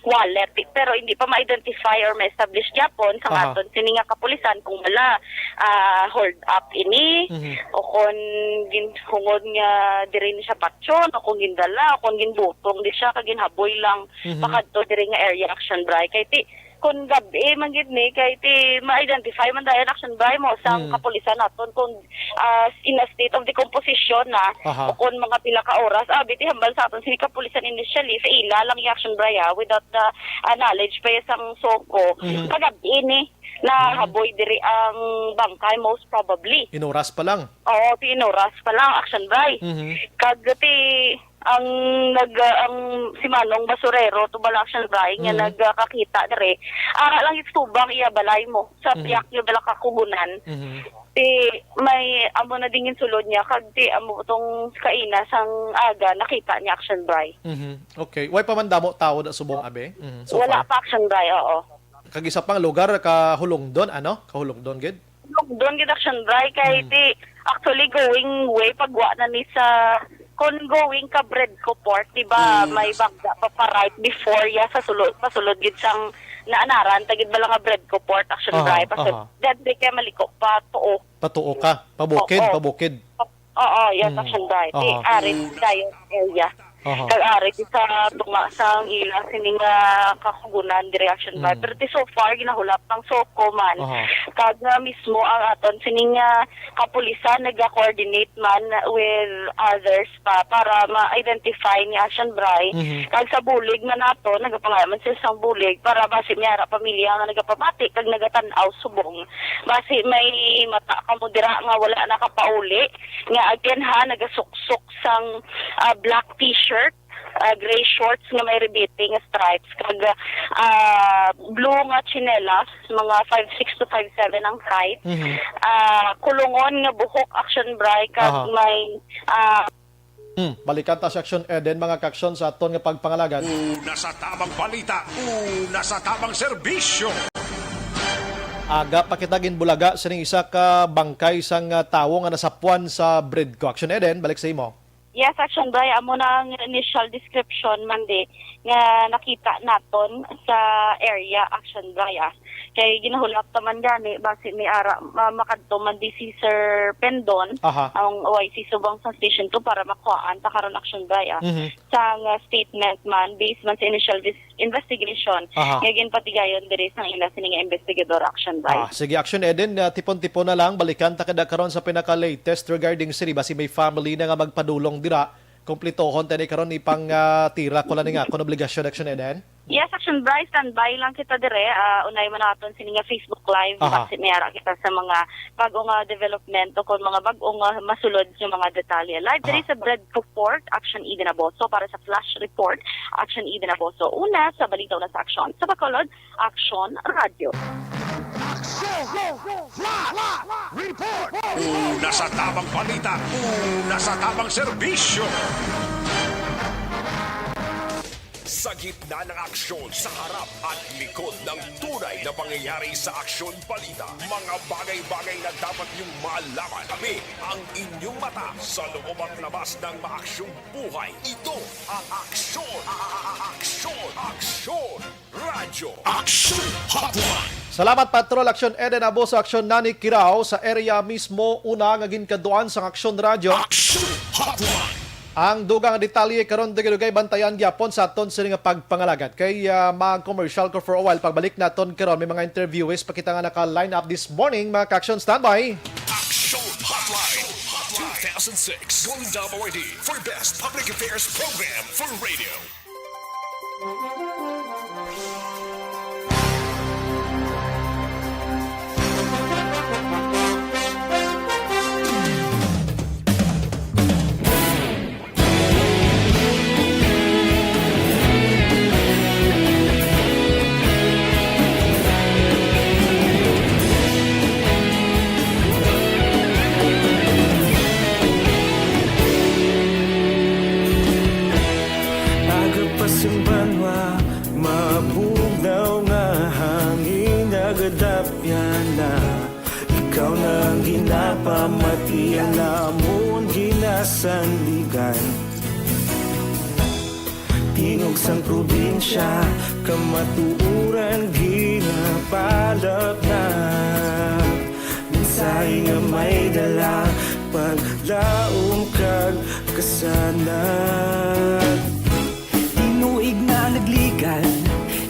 wallet, pero hindi pa ma-identify or ma-establish gyapon sa Aha. aton sini nga kapulisan kung wala, ah, hold up ini, Mhm. o kung ginhungod nga diri ni siya patyon, o kung gindala, o kung ginbutong di siya, kag ginhaboy lang Mhm. pakadto diri nga area, Action Bri. Kay ti, kung gab-i man gid ni, kay ti ma-identify man dayon, Action Bri, mo sang Mm. kapulisan naton kung, ah, in a state of decomposition na, Aha. o kung mga pila ka oras. Ah, biti hambal sa aton sini kapulisan initially, sa ila lang yung, Action Bri, ah, without the, ah, knowledge pa yung sang soko. Mhm. Kagab-i ni, na Mhm. haboy diri ang bangkay, most probably. Inuras pa lang. Oo, ti inuras pa lang, Action Bri. Mhm. Kag ti ang nag, ah, ang si Manong Basurero, to bala, Action Bri, nga Mm. nagakakita diri. Ara lang itubang iya balay mo sa Mm. piyak nga bala kakugunan. Mhm. Ti may amo na dingin sulod niya, kag ti amo tong kaina sang aga nakita niya, Action Bri. Mhm. Okay. Way pa man damo tao da subong, abi? Mhm. So Wala far. pa, Action Bri, oo. Kag isa pang lugar, Kahulungdon, ano? Kahulungdon gid? Doon gid, Action Bri, kay Hmm. ti, actually, going way, pagwa na ni sa, kon going ka Bredco Port, di ba, Hmm. may bangga pa, pa right before ya, sa sulod, pasulod gid sang naanaran, ta gid bala nga Bredco Port, Action Aha, Bri, pasulod. aha. Dati kay maliko pa, tuo. Patuo ka, pabukid, Oo. pabukid. Oo, yes, Hmm. Action Bri. Ti, Aha. ari dayon area. Aha. Kag ari sa tunga sang ila sini nga kakugunan diri, Action Bri. Mm. Pero ti so far, ginahulap ang soko man. Aha. Kag nga mismo ang aton sini nga kapulisan naga-coordinate man with others pa para ma-identify ni, Action Bri. Mhm. Kag sa bulig man nato, nagapangayo man sila sang bulig para basi may ara pamilya nga nagapamati kag nagatan-aw subong. Basi may mata kamo dira nga wala nakapauli, nga again ha, nagasuksok sang, ah, black t-shirt, ah, gray shorts nga may rebete nga stripes, kag, ah, blue nga tsinelas, mga five six to five seven ang height. Mhm. Ah, kulungon nga buhok, Action Bri, kag Aha. may, ah, Hmm, balikan ta si Action Eden, mga ka-aksyon, sa aton nga pagpangalagad. Una sa tamang balita, una sa tamang serbisyo. Aga pa kita ginbulaga sining isa ka bangkay sang, ah, tawo nga nasapuan sa Bredco. Action Eden, balik sa imo. Yes, Action Bri, amo na ang initial description man di nga nakita naton sa area, Action Bri, ah. Kay ginahulap ta man gani, basi may ara, ma-, makadto man di si Sir Pendon, Aha. ang O I C subong sa Station two para makuhaan ta karon, Action Bri, ah. Mhm. Sang, ah, statement man, based man sa initial dis-, investigation, Aha. nga ginpatigayon diri sang ila sini nga investigador, Action Bri. Ah, sige, Action Eden, ah, tipon-tipon na lang, balikan ta kada karon sa pinaka-latest regarding sini, basi may family na nga magpadulong dira, kumpletohon tani karon ipang, ah, tira ko lang ni nga, kung obligasyon, Action Eden? Yes, Action Bri, standby lang kita dire. Ah, unay man naton sini nga Facebook Live. Aha. Basi may ara kita sa mga bag-o nga development o kung mga bag-o nga masulod nga mga detalye. Live diri Aha. sa Bread Report, Action Eden Aboso. Para sa Flash Report, Action Eden Aboso. Una sa balita, una sa aksyon. Sa Bacolod, Action Radio. Una sa tamang balita, una sa tamang serbisyo. Sa gitna ng aksyon, sa harap at likod ng tunay na pangyayari sa Aksyon Balita, mga bagay-bagay na dapat niyong malaman. Kami ang inyong mata sa loob at labas ng maaksyong buhay. Ito ang Aksyon, a-, a-, a-, Aksyon, Aksyon Radyo. Action Hotline. Salamat, Patrol Action Eden Aboso, Action Nani Kirao sa area mismo una nga ginkaduan sang Action Radyo. Action Hotline. Ang dugang nga detalye karon, dugay-dugay, bantayan gyapon sa aton sini nga pagpangalagad. Kay, ah, mag-commercial ko for a while. Pagbalik naton karon, may mga interviewees pa kita nga naka-line up this morning. Mga ka-action, standby. Action Hotline two thousand six, Golden Dove Awardee for Best Public Affairs Program for Radio. Aga pa sing banwa, mabugnaw nga hangin nagadapyan na. Ikaw na ang ginapamati, ang amon ginasandigan. Tingog sang probinsya, kamatuoran ginapalapnap. Mensahe nga may dala, paglaom kag kasanag. Tinuig na nagligan,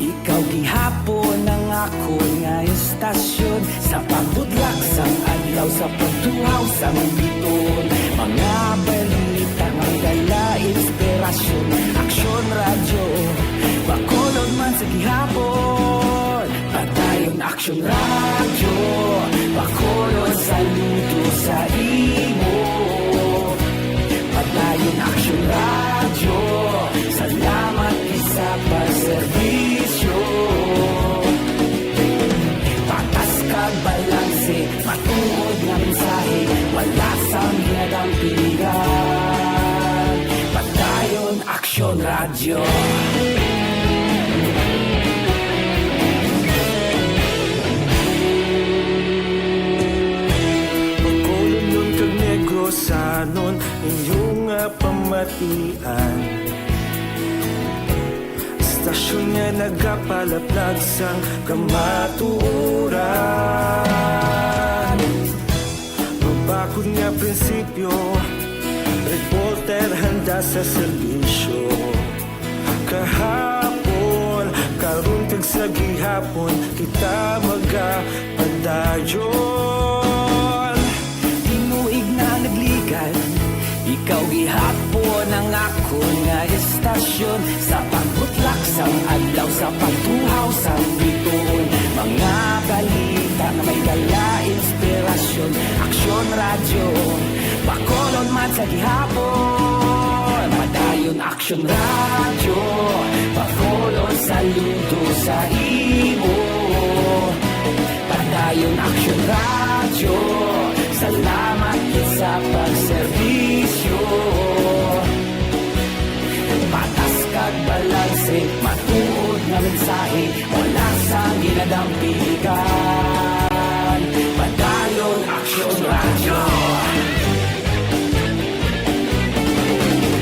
ikaw gihapon ang akon nga estasyon. Sa pagbutlak sang adlaw, sa pagtuhaw sang biton, mga balita nga may dala inspirasyon. Aksyon Radyo, Bacolod man sa gihapon. Padayon Aksyon Radyo, Bacolod, saludo sa imo. Padayon Aksyon Radyo, salamat sa pagserbisyo. Patas kag balanse, matuod nga mensahe, wala sang ginadampigan. Padayon Aksyon Radyo. Bacolodnon kag Negrosanon, inyo nga pamatian. Estasyon nga nagapalaplag sang kamatuoran. Mabakod nga prinsipyo, reporter handa sa serbisyo. Kahapon, karon kag sa gihapon, kita magapadayon. Tinuig na nagligan, ikaw gihapon ang akon nga estasyon. Sa pagbutlak sang adlaw, sa pagtuhaw sang biton, mga balita nga may dala inspirasyon. Aksyon Radyo, Bacolod man sa gihapon. Padayon Aksyon Radyo, Bacolod, saludo sa imo. Padayon Aksyon Radyo, salamat gid sa pagserbisyo. Patas kag balanse, matuod nga mensahe, wala sang ginadampigan. Padayon Aksyon Radyo.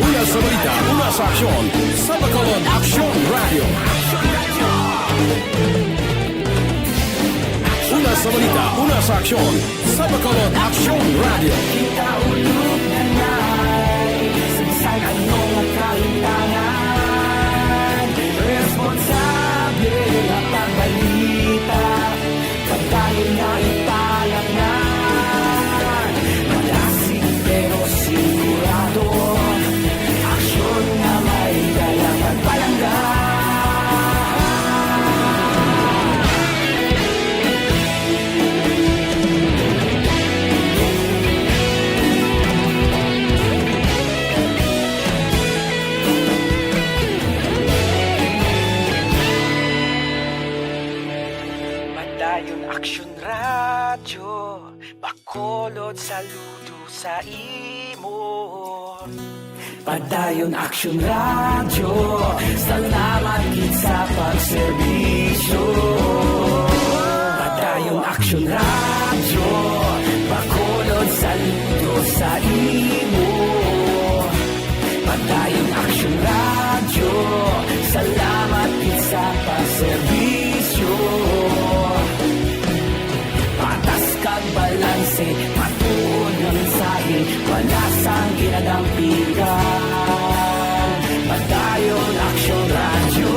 Una sa balita, una sa aksyon, sa Bacolod Aksyon Radyo. Una sa balita, una sa aksyon, sa Bacolod Aksyon Radyo. Kita ulog na nay, sa bisan ano nga kahimtangan, responsable nga pagbalita. Padayon nga ipalapngan, malasig pero sigurado. Aksyon nga may dala pagpalangga. Saludo sa imo. Padayon Aksyon Radyo, salamat gid sa pagserbisyo. Padayon Aksyon Radyo, Bacolod, saludo sa imo. Padayon Aksyon Radyo, salamat gid sa pagserbisyo. Patas kag balanse, matuod nga mensahe, wala sang ginadampigan. Padayon Aksyon Radyo.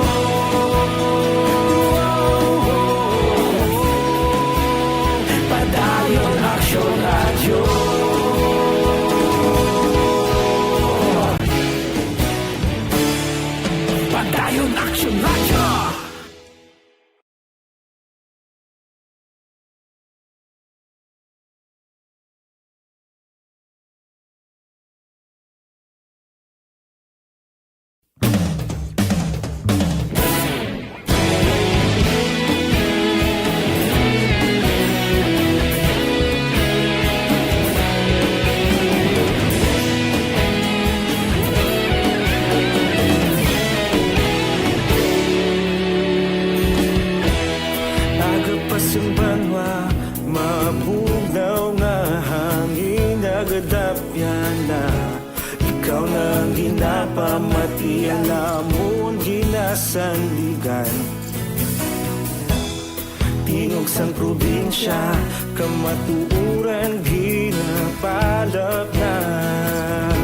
Padayon Aksyon Radyo. Padayon Aksyon Radyo. Aga pa sang banwa, mabugnaw nga hangin nagadapyan na. Ikaw na ang ginapamati, ang amon ginasandigan. Tingog sang probinsya, kamatuoran ginapalapnag.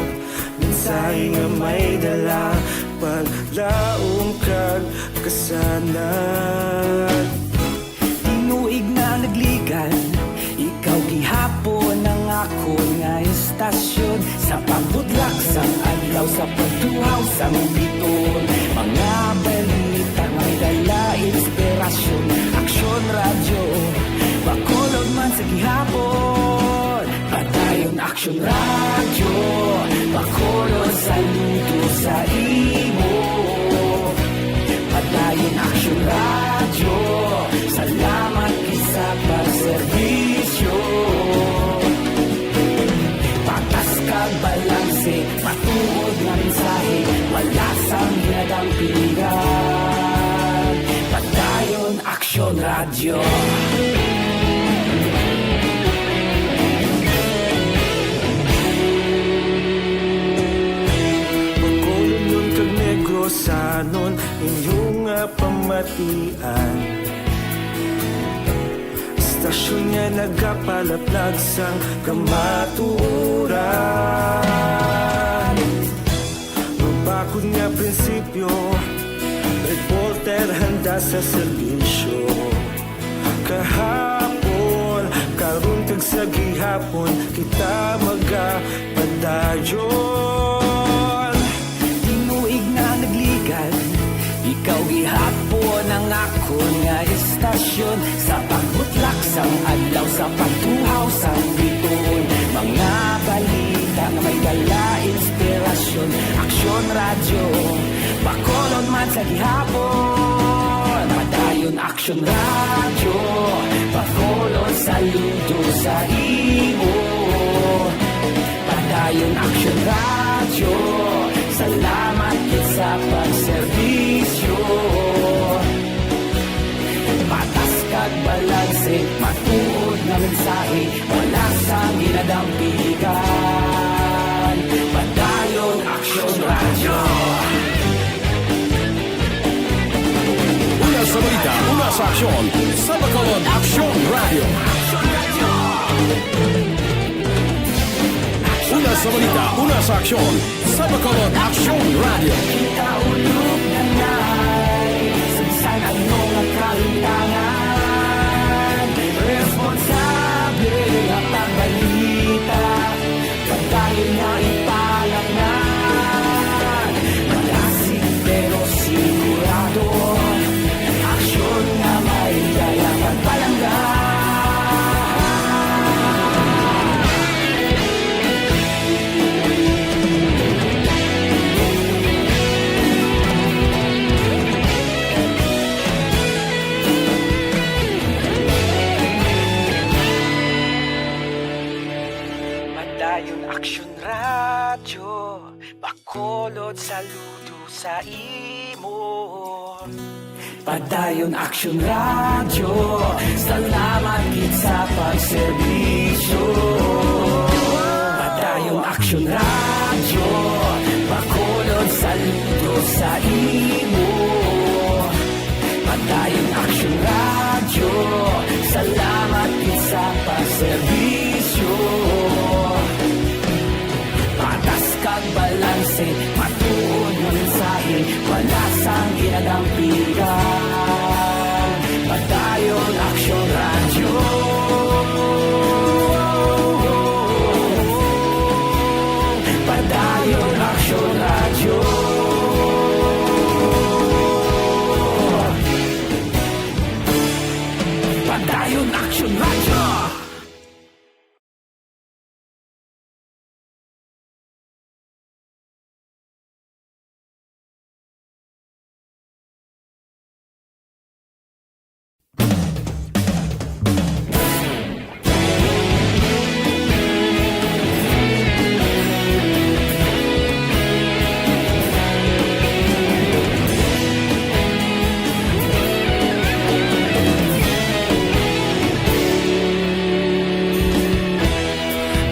Mensahe nga may dala, paglaom kag kasanag. Tinuig na nagligan, ikaw gihapon ang akon nga istasyon. Sa pagbutlak sang adlaw, sa pagtuhaw sang biton, mga balita may dala inspirasyon. Aksyon Radyo, Bacolod man sa gihapon. Padayon Aksyon Radyo, Bacolod, saludo sa imo. Padayon Aksyon Radyo, salamat gid sa pagserbisyo. Patas kag balanse, matuod nga mensahe, wala sang ginadampigan. Padayon Aksyon Radyo. Bacolodnon kag Negrosanon, inyo nga pamatian. Istasyon nga nagapalaplag sang kamatuoran. Mabakod nga prinsipyo, reporter handa sa serbisyo. Kahapon, karon kag sa gihapon, kita magapadayon. Tinuig na nagligan, ikaw gihapon ang akon nga istasyon. Sa pagbutlak sang adlaw, sa pagtuhaw sang biton, mga balita nga may dala inspirasyon. Aksyon Radyo, Bacolod man sa gihapon. Padayon Aksyon Radyo, Bacolod, saludo sa imo. Padayon Aksyon Radyo, salamat gid sa pagserbisyo. Patas kag balanse, matuod nga mensahe, wala sang ginadampigan. Padayon Aksyon Radyo. Una sa balita, una sa aksyon, sa Bacolod Aksyon Radyo. Una sa balita, una sa aksyon, sa Bacolod Aksyon Radyo. Kita ulog na ngay, sa bisan ano nga kalimtangan, responsable nga pagbalita. Padayon nga ipalapngan, malasig pero sigurado, aksyon nga may dala pagpalangga. Saludo sa imo. Padayon Aksyon Radyo, salamat gid sa pagserbisyo. Padayon Aksyon Radyo, Bacolod, saludo sa imo. Padayon Aksyon Radyo, salamat gid sa pagserbisyo. Patas kag balanse, matuod nga mensahe, wala sang ginadampigan. Padayon Aksyon Radyo. Padayon Aksyon Radyo. Padayon Aksyon Radyo.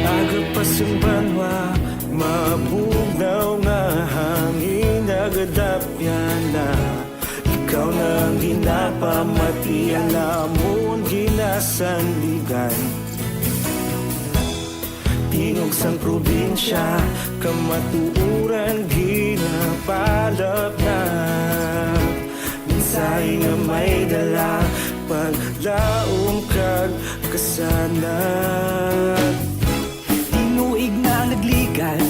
Aga pa sang banwa, mabugnaw nga hangin nagadapyan na. Ikaw na ang ginapamati, ang amon ginasandigan. Tingog sang probinsya, kamatuoran ginapalapnap. Mensahe nga may dala, paglaom kag kasanag. Tinuig na nagligan,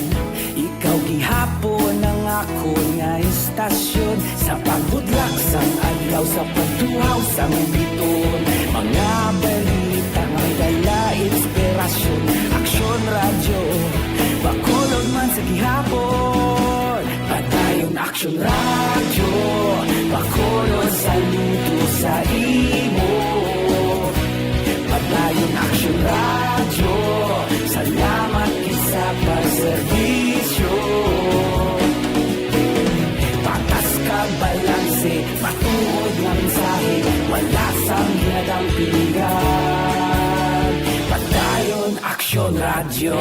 ikaw gihapon ang akon nga istasyon. Sa pagbutlak sang adlaw, sa pagtuhaw sang biton, mga balita may dala inspirasyon. Aksyon Radyo, Bacolod man sa gihapon. Padayon Aksyon Radyo, Bacolod, saludo sa imo. Padayon Aksyon Radyo, salamat gid sa pagserbisyo. Patas kag balanse, matuod nga mensahe, wala sang ginadampigan. Padayon Aksyon Radyo.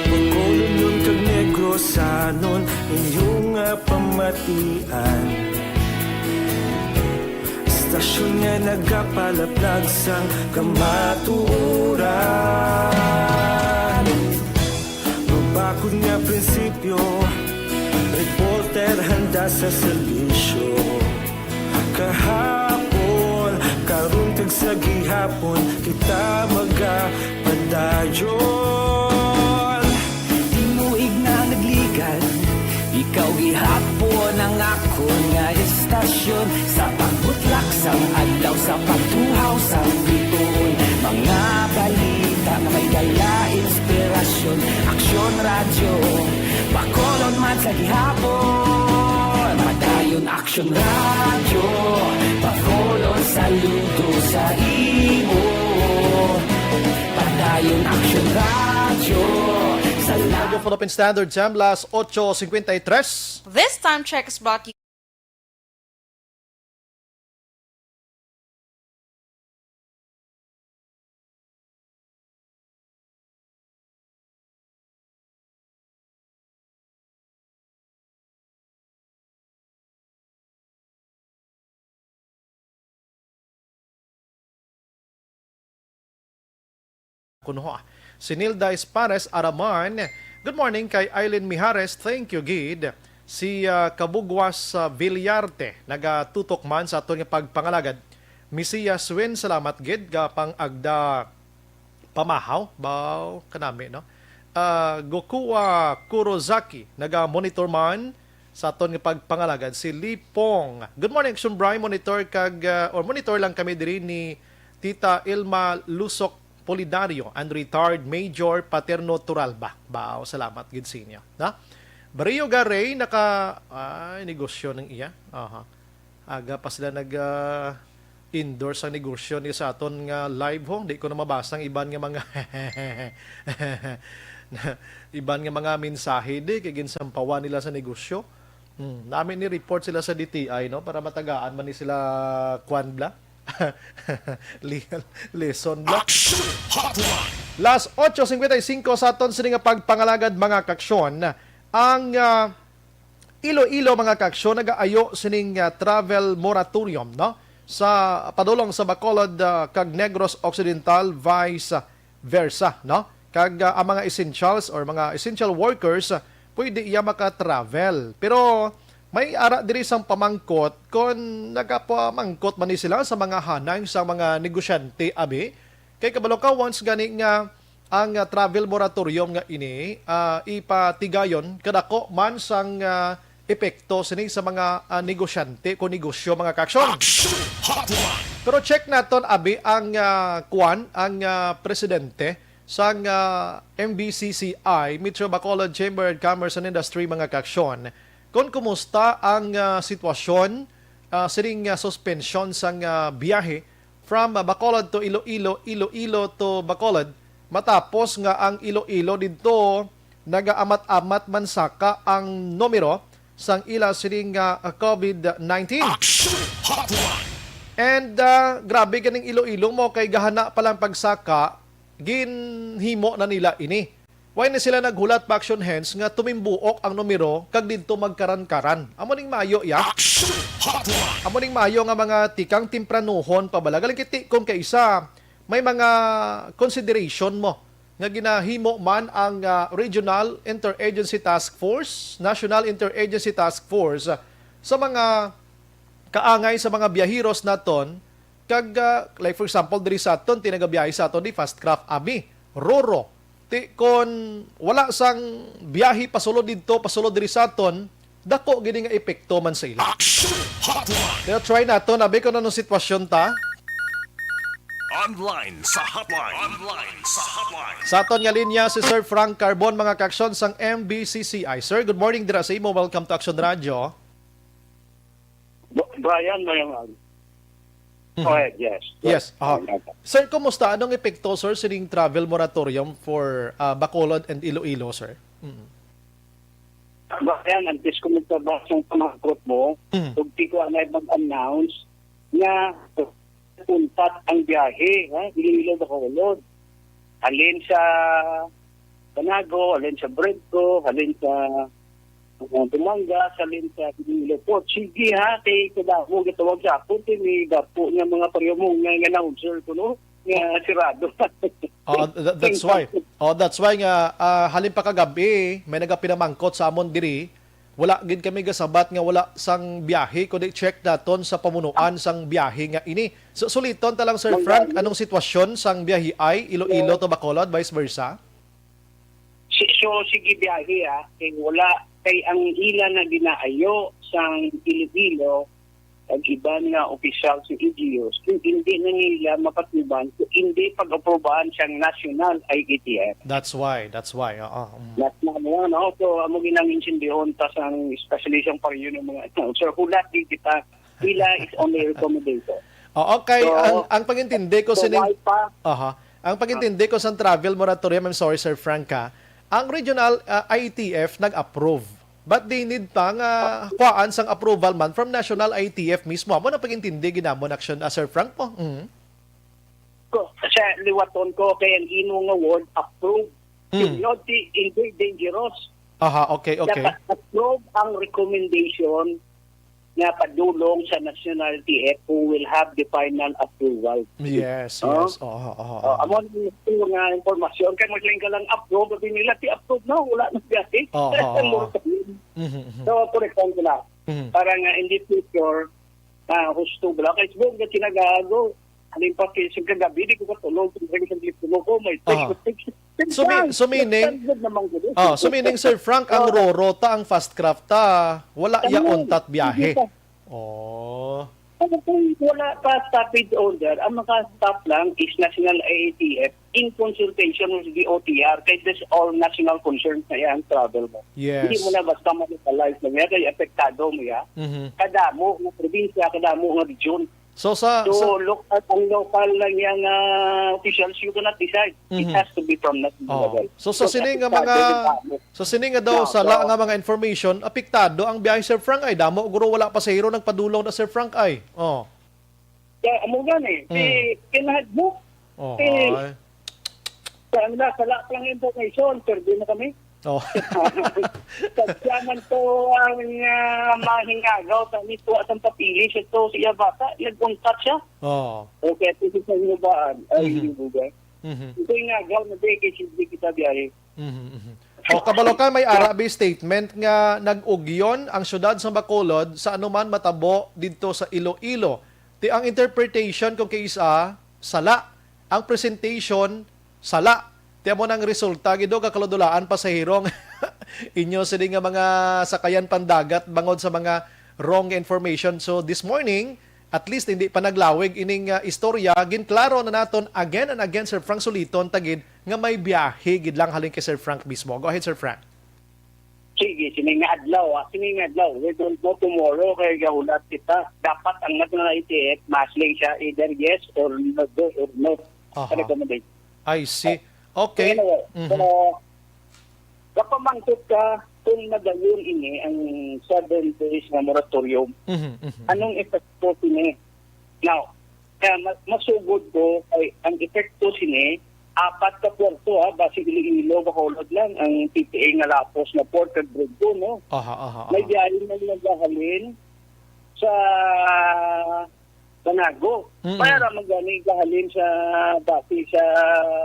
Bacolod kag Negrosanon, inyo nga pamatian. Istasyon nga nagapalaplag sang kamatuoran. Mabakod nga prinsipyo, reporter handa sa serbisyo. Kahapon, karon kag sa gihapon, kita magapadayon. Tinuig na nagligan, ikaw gihapon ang akon nga istasyon. Sa pagbutlak sang adlaw, sa pagtuhaw sang biton, mga balita nga may dala inspirasyon. Aksyon Radyo, Bacolod man sa gihapon. Padayon Aksyon Radyo, Bacolod, saludo sa imo. Padayon Aksyon Radyo, sa Radyo Philippine Standard Time, las ocho cincuenta y tres. This time check is brought to you Kuno, si Nilda Espares Araman. Good morning kay Eileen Mijares. Thank you gid. Si, ah, Kabugwas, ah, Villarte nagatutok man sa aton nga pagpangalagad. Misias Win, salamat gid ka pang-agda pamahaw, baw kanami, no? Ah, Gokua Kurozaki, naga-monitor man sa aton nga pagpangalagad. Si Lipong. Good morning, Action Bry. Monitor kag, ah, or monitor lang kami diri ni Tita Ilma Lusok Polidario, and retired Major Paterno Turalba. Baw, salamat gid sa inyo, na? Barrio Garay, naka, ay, negosyo ng iya. Aha. Aga pa sila nag, ah, endorse ang negosyo ni sa aton nga live, ho. Di ko na mabasa ang iban nga mga iban nga mga mensahe di kay ginsampawan nila sa negosyo. Hmm, nami ni report sila sa D T I, no, para matagaan man ni sila kwan bla. Legal lesson bla. Action Hotline. Las ocho cincuenta y cinco sa aton sini nga pagpangalagad, mga kaksyon. Ang ah, Iloilo, mga kaksyon, nagaayo sining ah, travel moratorium, no, sa padulong sa Bacolod ah, kag Negros Occidental, vice versa, no? Kag ah, ang mga essentials or mga essential workers ah, pwede iya maka-travel. Pero may ara diri sang pamangkot kon nagapamangkot man ni sila sa mga hanay sa mga negosyante, abi. Kay kabalo ka, once gani nga ang ah, travel moratorium nga ini ah, ipatigayon, kadako man sang ah, epekto sini sa mga ah, negosyante o negosyo, mga kaksyon. Action Hotline. Pero check naton, abi, ang ah, kuan, ang ah, presidente sang ah, M B C C I, Metro Bacolod Chamber of Commerce and Industry, mga kaksyon, kon kumusta ang ah, sitwasyon ah, sining ah, suspensyon sang ah, biyahe from ah, Bacolod to Iloilo, Iloilo to Bacolod, matapos nga ang Iloilo didto nagaamat-amat man saka ang numero sang ila sining ah, COVID nineteen. Action Hotline. And ah, grabe ganing Iloilo mo kay gahana pa lang pagsaka, ginhimo na nila ini. Why na sila naghulat pa, action hands, nga tumimbuok ang numero kag didto magkaran-karan? Amo ning maayo, ya. Action Hotline. Amo ning maayo nga mga tikang tempranuhon pa bala. Galing kiti kung kaisa, may mga consideration mo nga ginahimo man ang ah, Regional Interagency Task Force, National Interagency Task Force, ah, sa mga kaangay sa mga biyaheros naton, kag ah, like for example diri sa aton, tinagabiyahe sa aton di Fastcraft, abi, Roro. Ti kon wala sang biyahe pasulod didto, pasulod diri sa aton, dako gid nga epekto man sa ila. Action Hotline. Pero try naton, abi, kung anong sitwasyon ta. Online sa hotline. Online sa hotline. Sa aton nga linya si Sir Frank Carbon, mga kaksyon, sang M B C C I. Sir, good morning dira sa imo. Welcome to Action Radio. Bo-, Brian, mayang aga. Mhm. Go ahead, yes. Yes, aha. Mayang aga. Sir, kumusta? Anong epekto, sir, sining travel moratorium for ah, Bacolod and Iloilo, sir? Mm. Brian, antes ko magtrabaho sa pamangkot mo, Mhm. kung di ko anay mag-announce nga untat ang biyahe, ha? Iloilo, Bacolod. Halin sa Banago, halin sa Bredco, halin sa uh, Dumangas, halin sa Iloilo Port. Sige, ha, kay kadamo gitawag sa ako, kay may gapo nga mga pareho mo nga, nga announcer ko, no? Nga sirado. Oh, th- that's why. Oh, that's why nga ah, halin pa kagabi, may nagapinamangkot sa amon diri. Wala gid kami gasabat nga wala sang biyahe, kundi check naton sa pamunuan sang biyahe nga ini. So, suliton ta lang, Sir Frank, anong sitwasyon sang biyahe ay Iloilo to Bacolod, vice versa? Si, so, sige biyahe, ah. Kay wala, kay ang ila na ginaayo sang Iloilo, ang iban nga opisyal sa Igios, kung hindi na nila mapatnuban, kung hindi pag-aprobahan siyang national I E T F. That's why, that's why, oo. Mm. That's na mo, no? So, amo ginang insindihon ta sang, especially sang pariyo ng mga, so, hulat din kita, ila is only recommendation. Oo, kay So, ang, ang pagintindi ko so, sining, why pa? Aha. Ang pagintindi ko sang travel moratorium, I'm sorry, Sir Frank, ha, ang regional ah, I E T F nag-approve. But they need pa nga kuhaan sang approval man from national I E T F mismo. Amo na pagintindi ginamon action, ah, Sir Frank po. Mhm. Ko, sa liwaton ko, kay ang imo nga word, approve. Mm. Hindi, hindi dangerous. Aha, okay, okay. Dapat approve ang recommendation nga padulong sa national I E T F who will have the final approval. Yes, Oh? yes. Oo, oo, Oh, oo. Amo ni ito nga impormasyon kay mo lang ka lang approve, abi nila ti approve na, wala na biya. Oo, oo, oo. Mhm, mhm. So, for example, ah, Mhm. para nga in the future, ah, husto bala kay subong nga kinagago. Halimbawa, kay sa kagabi, di ko katulog, kung sa telepono ko, may text, Aha. may text. So, mi- so meaning, Standard naman ko, eh. Oh, so meaning, Sir Frank, ang Oh. Roro ta, ang Fastcraft ta, wala Ano? ya untat biyahe. Hindi pa. Oh. Ano kung wala pa stoppage order, ang maka-stop lang is National I A T F in consultation with the O T R, kay this all national concerns na yan, travel mo. Yes. Hindi mo na basta ma-localize mo yan, kay apektado mo yan. Mhm. Kadamo nga probinsya, kadamo nga region. So sa, So, sa look at ang local lang yang uh, officials, you cannot decide. It Mhm. has to be from national Oh. level. So sa Because sini nga apektado mga yung tao. sa sini nga daw Yeah, sala so- nga mga information, apektado ang biyahe, Sir Frank, ay damo guro wala pasahero nagpadulong na, Sir Frank, ay. Oh. Kaya amo gani, si Mm. kinahadlok. Oh, Eh, ay. Sa nila, sala pa lang information, pero di na kami. Oh. Sadya man to ang uh, mahingagaw sa nito at ang papilis ito siya bata, nag-untat siya. Oh. Okay, ito sa hinubaan. Ay, Mhm. hinubaan. Mhm. Ito yung ngagaw na di kay Sidney kita biyahe. Mhm, mhm. O, kabalo ka, may arabi statement nga nag-ugyon ang siyudad sa Bacolod sa anuman matabo didto sa Iloilo. Ti ang interpretation kung kay isa, sala. Ang presentation, sala. Ti amo nang resulta, gido ka kaludulaan, pasahero, inyo sini nga mga sakayan pandagat bangod sa mga wrong information. So this morning, at least hindi pa naglawig ining ah, istorya, ginklaro na naton again and again, Sir Frank, suliton ta gid nga may biyahe gid lang halin kay Sir Frank mismo. Go ahead, Sir Frank. Sige, sini nga adlaw, ah. Sini nga adlaw. We don't know tomorrow kay gahulat kita. Dapat ang national I T F, mas lang siya either yes or no, or no. Aha. Recommendation. I see. Okay. Anyway, Mhm. so, kapamangkot ka kung nagayon ini ang seven days nga moratorium, Mhm, mhm. Anong epekto sini? Now, kaya ma- masugod ko ay ang epekto sini, apat ka puerto, ha, basi Iloilo, Bacolod lang ang P P A nga lapos na port kag Bruggo, no? Aha, aha, aha. May biyahe man nagahalin sa Banago. Mm-mm. Para magani gahalin sa dati sa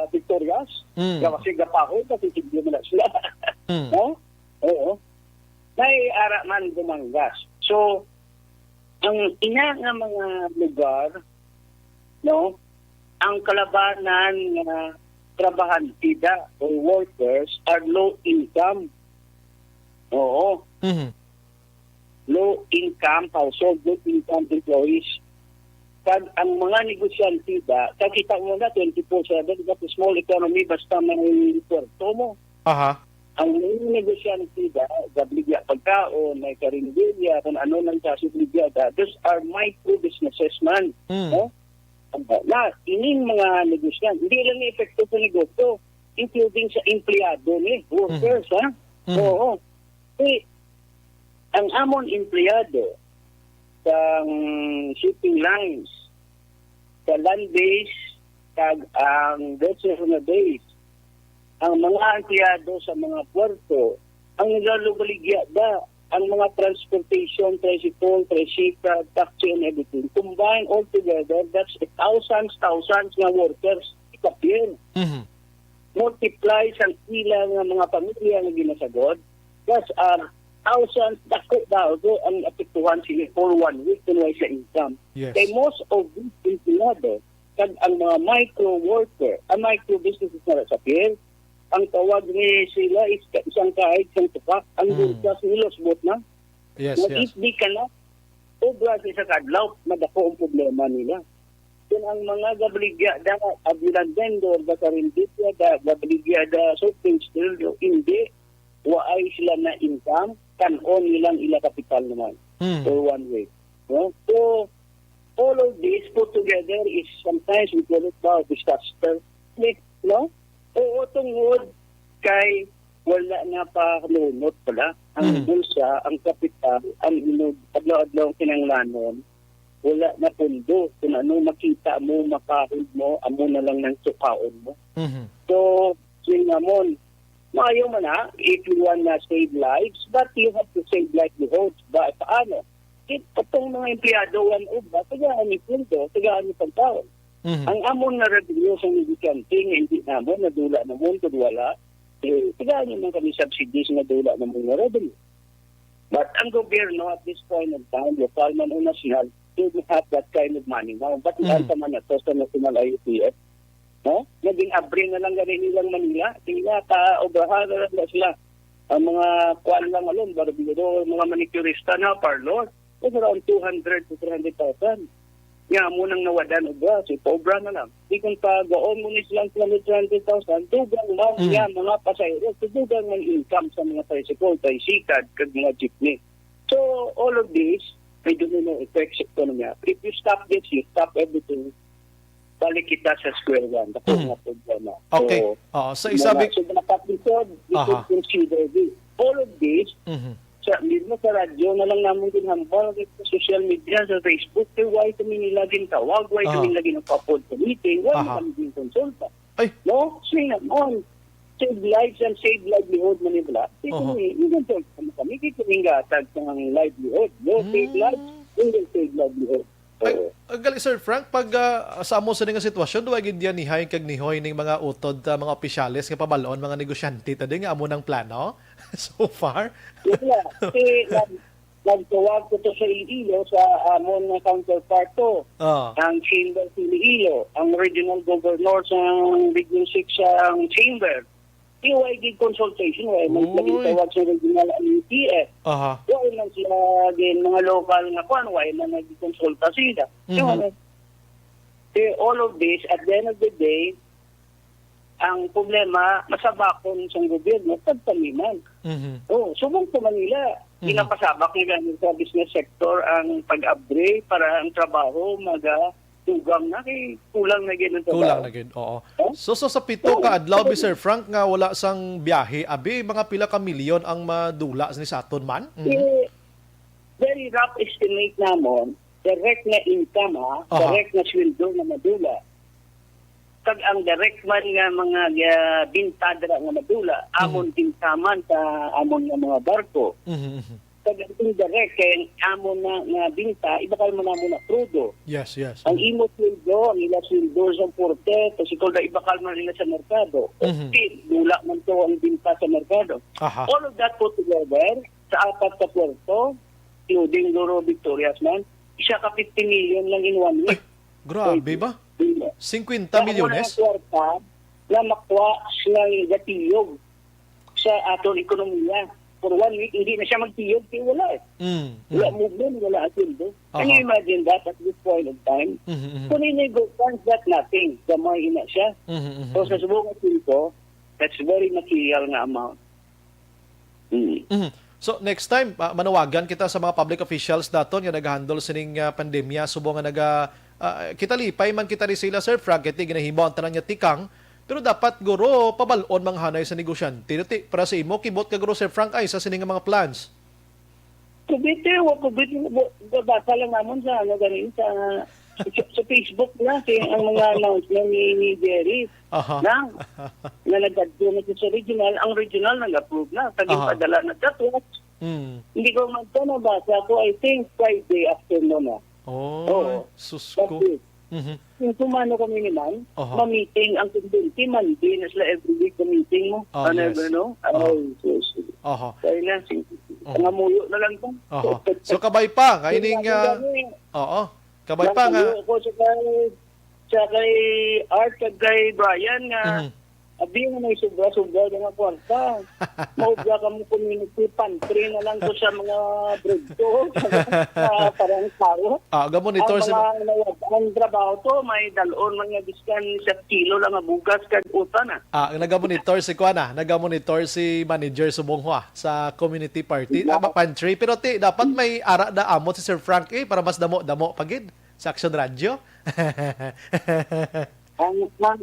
Victorias. Mm. Kaya kasi gapahol kasi sige mo na sila. Mm. No? Oo. May ara man gumanggas. So, ang ina nga mga lugar, no, ang kalabanan nga trabahante da or workers are low income. Oo. Mhm. Low income household, low income employees. Kag ang mga negosyante ba, kakita mo na twenty-four seven, it's a small economy, basta may puerto mo. Aha. Ang mga negosyante ba, gabligya pagkaon, may karinderya, kung ano lang sa bligya da, those are micro businesses man. Mm. No? Na, ining mga negosyante, hindi lang epekto sa negosyo, including sa empleyado ni workers, ha? Mm. Oo. Si, ang amon empleyado sa shipping lines, sa land base, kag ang vessel na base, ang mga empleyado sa mga puerto, ang nagalubaligya da, ang mga transportation, tricycle, tricycle, taxi, and everything, combined all together, that's thousands, thousands nga workers disappear. Mhm. Multiply sang ila nga mga pamilya nga ginasagod, that's are thousands, dako daw ang apektuhan sila for one week kung wala sa income. Yes. Kay most of these empleyado, kag ang mga micro worker, ang micro businesses na sa pier, ang tawag ni sila is ka- isang kahig, isang tuka, ang Mm. bulsa nila subot na. Yes, Now, yes. if di ka na, obra sa isa ka adlaw, madako ang problema nila. Kung ang mga gabligya da, abilan vendor, da karinditya da, gabligya da shopping still, hindi, waay sila na income, kan-on nilang ila kapital naman Mm. for one week. No? So, all of this put together is sometimes we call it ba disaster. No? Oo, tungod kay wala na pa lunot pala ang Mm. bulsa, ang kapital, ang inog, adlaw-adlaw ang kinanglanon, wala na pundo. Kung ano makita mo, makahod mo, amo na lang nang sukaon mo. Mhm. So, yun nga mo, maayo man na, if you wanna save lives, but you have to save livelihoods. Ba, paano? It, katong mga empleyado, one of ba, tagaan ni pundo, tagaan ni pagkaon. Mhm. Ang amon nga revenue sa negosyante nga hindi namon, nadula namon, kung wala, eh, tagaan naman kami subsidies nga dula namon nga revenue. But ang gobyerno at this point of time, lokal man o nasyonal, should have that kind of money now. But Mm. mm. Naman na to sa National I T F, no? Naging abri na lang gani nilang Manila. Sila, ta-obrahan na lang sila. Ang mga kuan lang alon, barbero, mga manicurista na, parlor, is around two hundred to three hundred thousand. Nga mo nang nawadan obra, si pobre na lang. Di kung pagaon mo ni silang two hundred, three hundred thousand, dugang man Mm. nga mga pasahero, so dugang man income sa mga tricycle, tricycad, kag mga jeepney. So, all of this, may domino effect sa ekonomiya. If you stop this, you stop everything. Balik kita sa square one. Dako Mhm. nga problema. Okay. So, Oo. So, mga, isabi so, mga kapatid, you Aha. should consider this. All of this, Mhm. sa, mismo sa radyo na lang namon ginhambal, sa social media, sa Facebook, kay why kami nila gintawag, why Aha. kami nila ginapapod sa meeting, why Aha. kami ginkonsulta? Ay. No? Sing naman. Save lives and save livelihood man nila. Kay Oho. kami, ginkonsulta mo kami, kay kami gatag sang livelihood. No? Save Mm. lives, and then save livelihood. Ay, Oo. Ang gali, Sir Frank, pag, ah, sa amo sini nga sitwasyon, duwa gid yan nihay kag nihoy ning mga utod, ah, mga opisyales nga pabal-on, mga negosyante, ta di nga amo nang plano so far? Wala. Kasi nag-, nagtawag ko to sa Iloilo, sa amon nga counterpart to. Ah. Ang chamber sa Iloilo, ang regional governor sa Region six sa chamber. Di wala gid consultation, wala man sila Uy. gintawag sa regional ang U P F. Aha. Wala man sila gin mga local nga kuan, wala man nagkonsulta sila. Mhm. Yung ano, eh, all of this, at the end of the day, ang problema, masabakon sa gobyerno, pagtaniman. Mhm. Oh, subong sa Manila, Mhm. ginapasabak nila sa business sector ang pag-abre para ang trabaho maga dugang na, kay kulang na gyud ang trabaho. Kulang na gyud, oo. Huh? So, so sa pito Oo. ka adlaw, Oo. Mister Frank, nga wala sang biyahe, abi, mga pila ka milyon ang madula ni sa aton man? Mhm. Eh, very rough estimate namon, direct na income, ha? Aha. Direct na sweldo na madula. Kag ang direct man nga mga, ah, binta dira nga madula, amon Mhm. binta man sa amon nga mga barko. Mhm, mhm. Kag ang indirect, kay ang amo na nga binta, ibakal man namo na krudo. Yes, yes. Ang Mm. imo sweldo, ang ila sweldo sa porte, kasi kung ibakal man nila sa merkado, Mhm. okay, dula man to ang binta sa merkado. Aha. All of that put together, sa apat ka puerto, including Duro Victorias man, isa ka fifty million lang in one week. Ay, grabe ba? Dula. Singkwenta milyones? Ang kwarta na makuha nga gatiyog sa aton ekonomiya. For one week, hindi na siya magtiyog, kay wala eh. Mm, Wala mm. movement, wala ang sweldo. Can Aha. you imagine that at this point of time? Mhm, mhm. Kung ini go, times that nothing, gamay ina siya. Mhm, mhm, So, sa mhm. subong nga singko, that's very material nga amount. Mm. Mhm. So, next time, ah, manawagan kita sa mga public officials daton nga nag-handle sining, ah, pandemya, subong nga naga-, ah, kita lipay man kita ni sila, Sir Frank, kay ti ginahimo ang tanan nga tikang, pero dapat, guro, pabal-on manghanay sa negosyante. Ti, para sa imo, kibot ka, guro, Sir Frank, ay sa sini nga mga plans? Kubit, eh, wa kubit, wa, wa, basa lang namon sa, ano, ganin, sa, sa, sa Facebook na, si, ang mga announcement ni, ni Jerry Aha. lang, na nag-adto na sa regional, ang regional nag-approve na, sa Aha. ginpadala na. That was, Mm. hindi ko man ito nabasa ko, I think, Friday afternoon na. Oh, Oo. sus That ko. is. Mhm. Kung kumano kami ni man, Aha. ma-meeting ang kumbente, Monday na sila every week ma-meeting mo. Ah, Ano yes. ba, no? Aha. Ay, sus. Aha. Kaya na, sige. Aha. Nangamuyo na lang ko. Aha. So, kabay pa, nga Kaya ining, nga ah, gani, oo. Kabay pa nga. nangamuyo ko sa kay, sa kay Art, kag kay Brian nga, Mhm. abi nga may sobra-sobra nga mga kwarta. Maubra ka mo community pantry na lang ko sa mga bread ko. Sa parang tao. Ah, ga-monitor Ang si mga nawad-an trabaho to, may dalon man nga biskan sa kilo lang nga bugas kag utan, ah. Ah, naga-monitor si kuan, ah. Naga-monitor si manager subong ho, ah, sa community party, ah, Wow. pantry. Pero ti, dapat may ara na amot si Sir Frank, eh, para mas damo-damo pa gid sa Action Radio. Ang, ang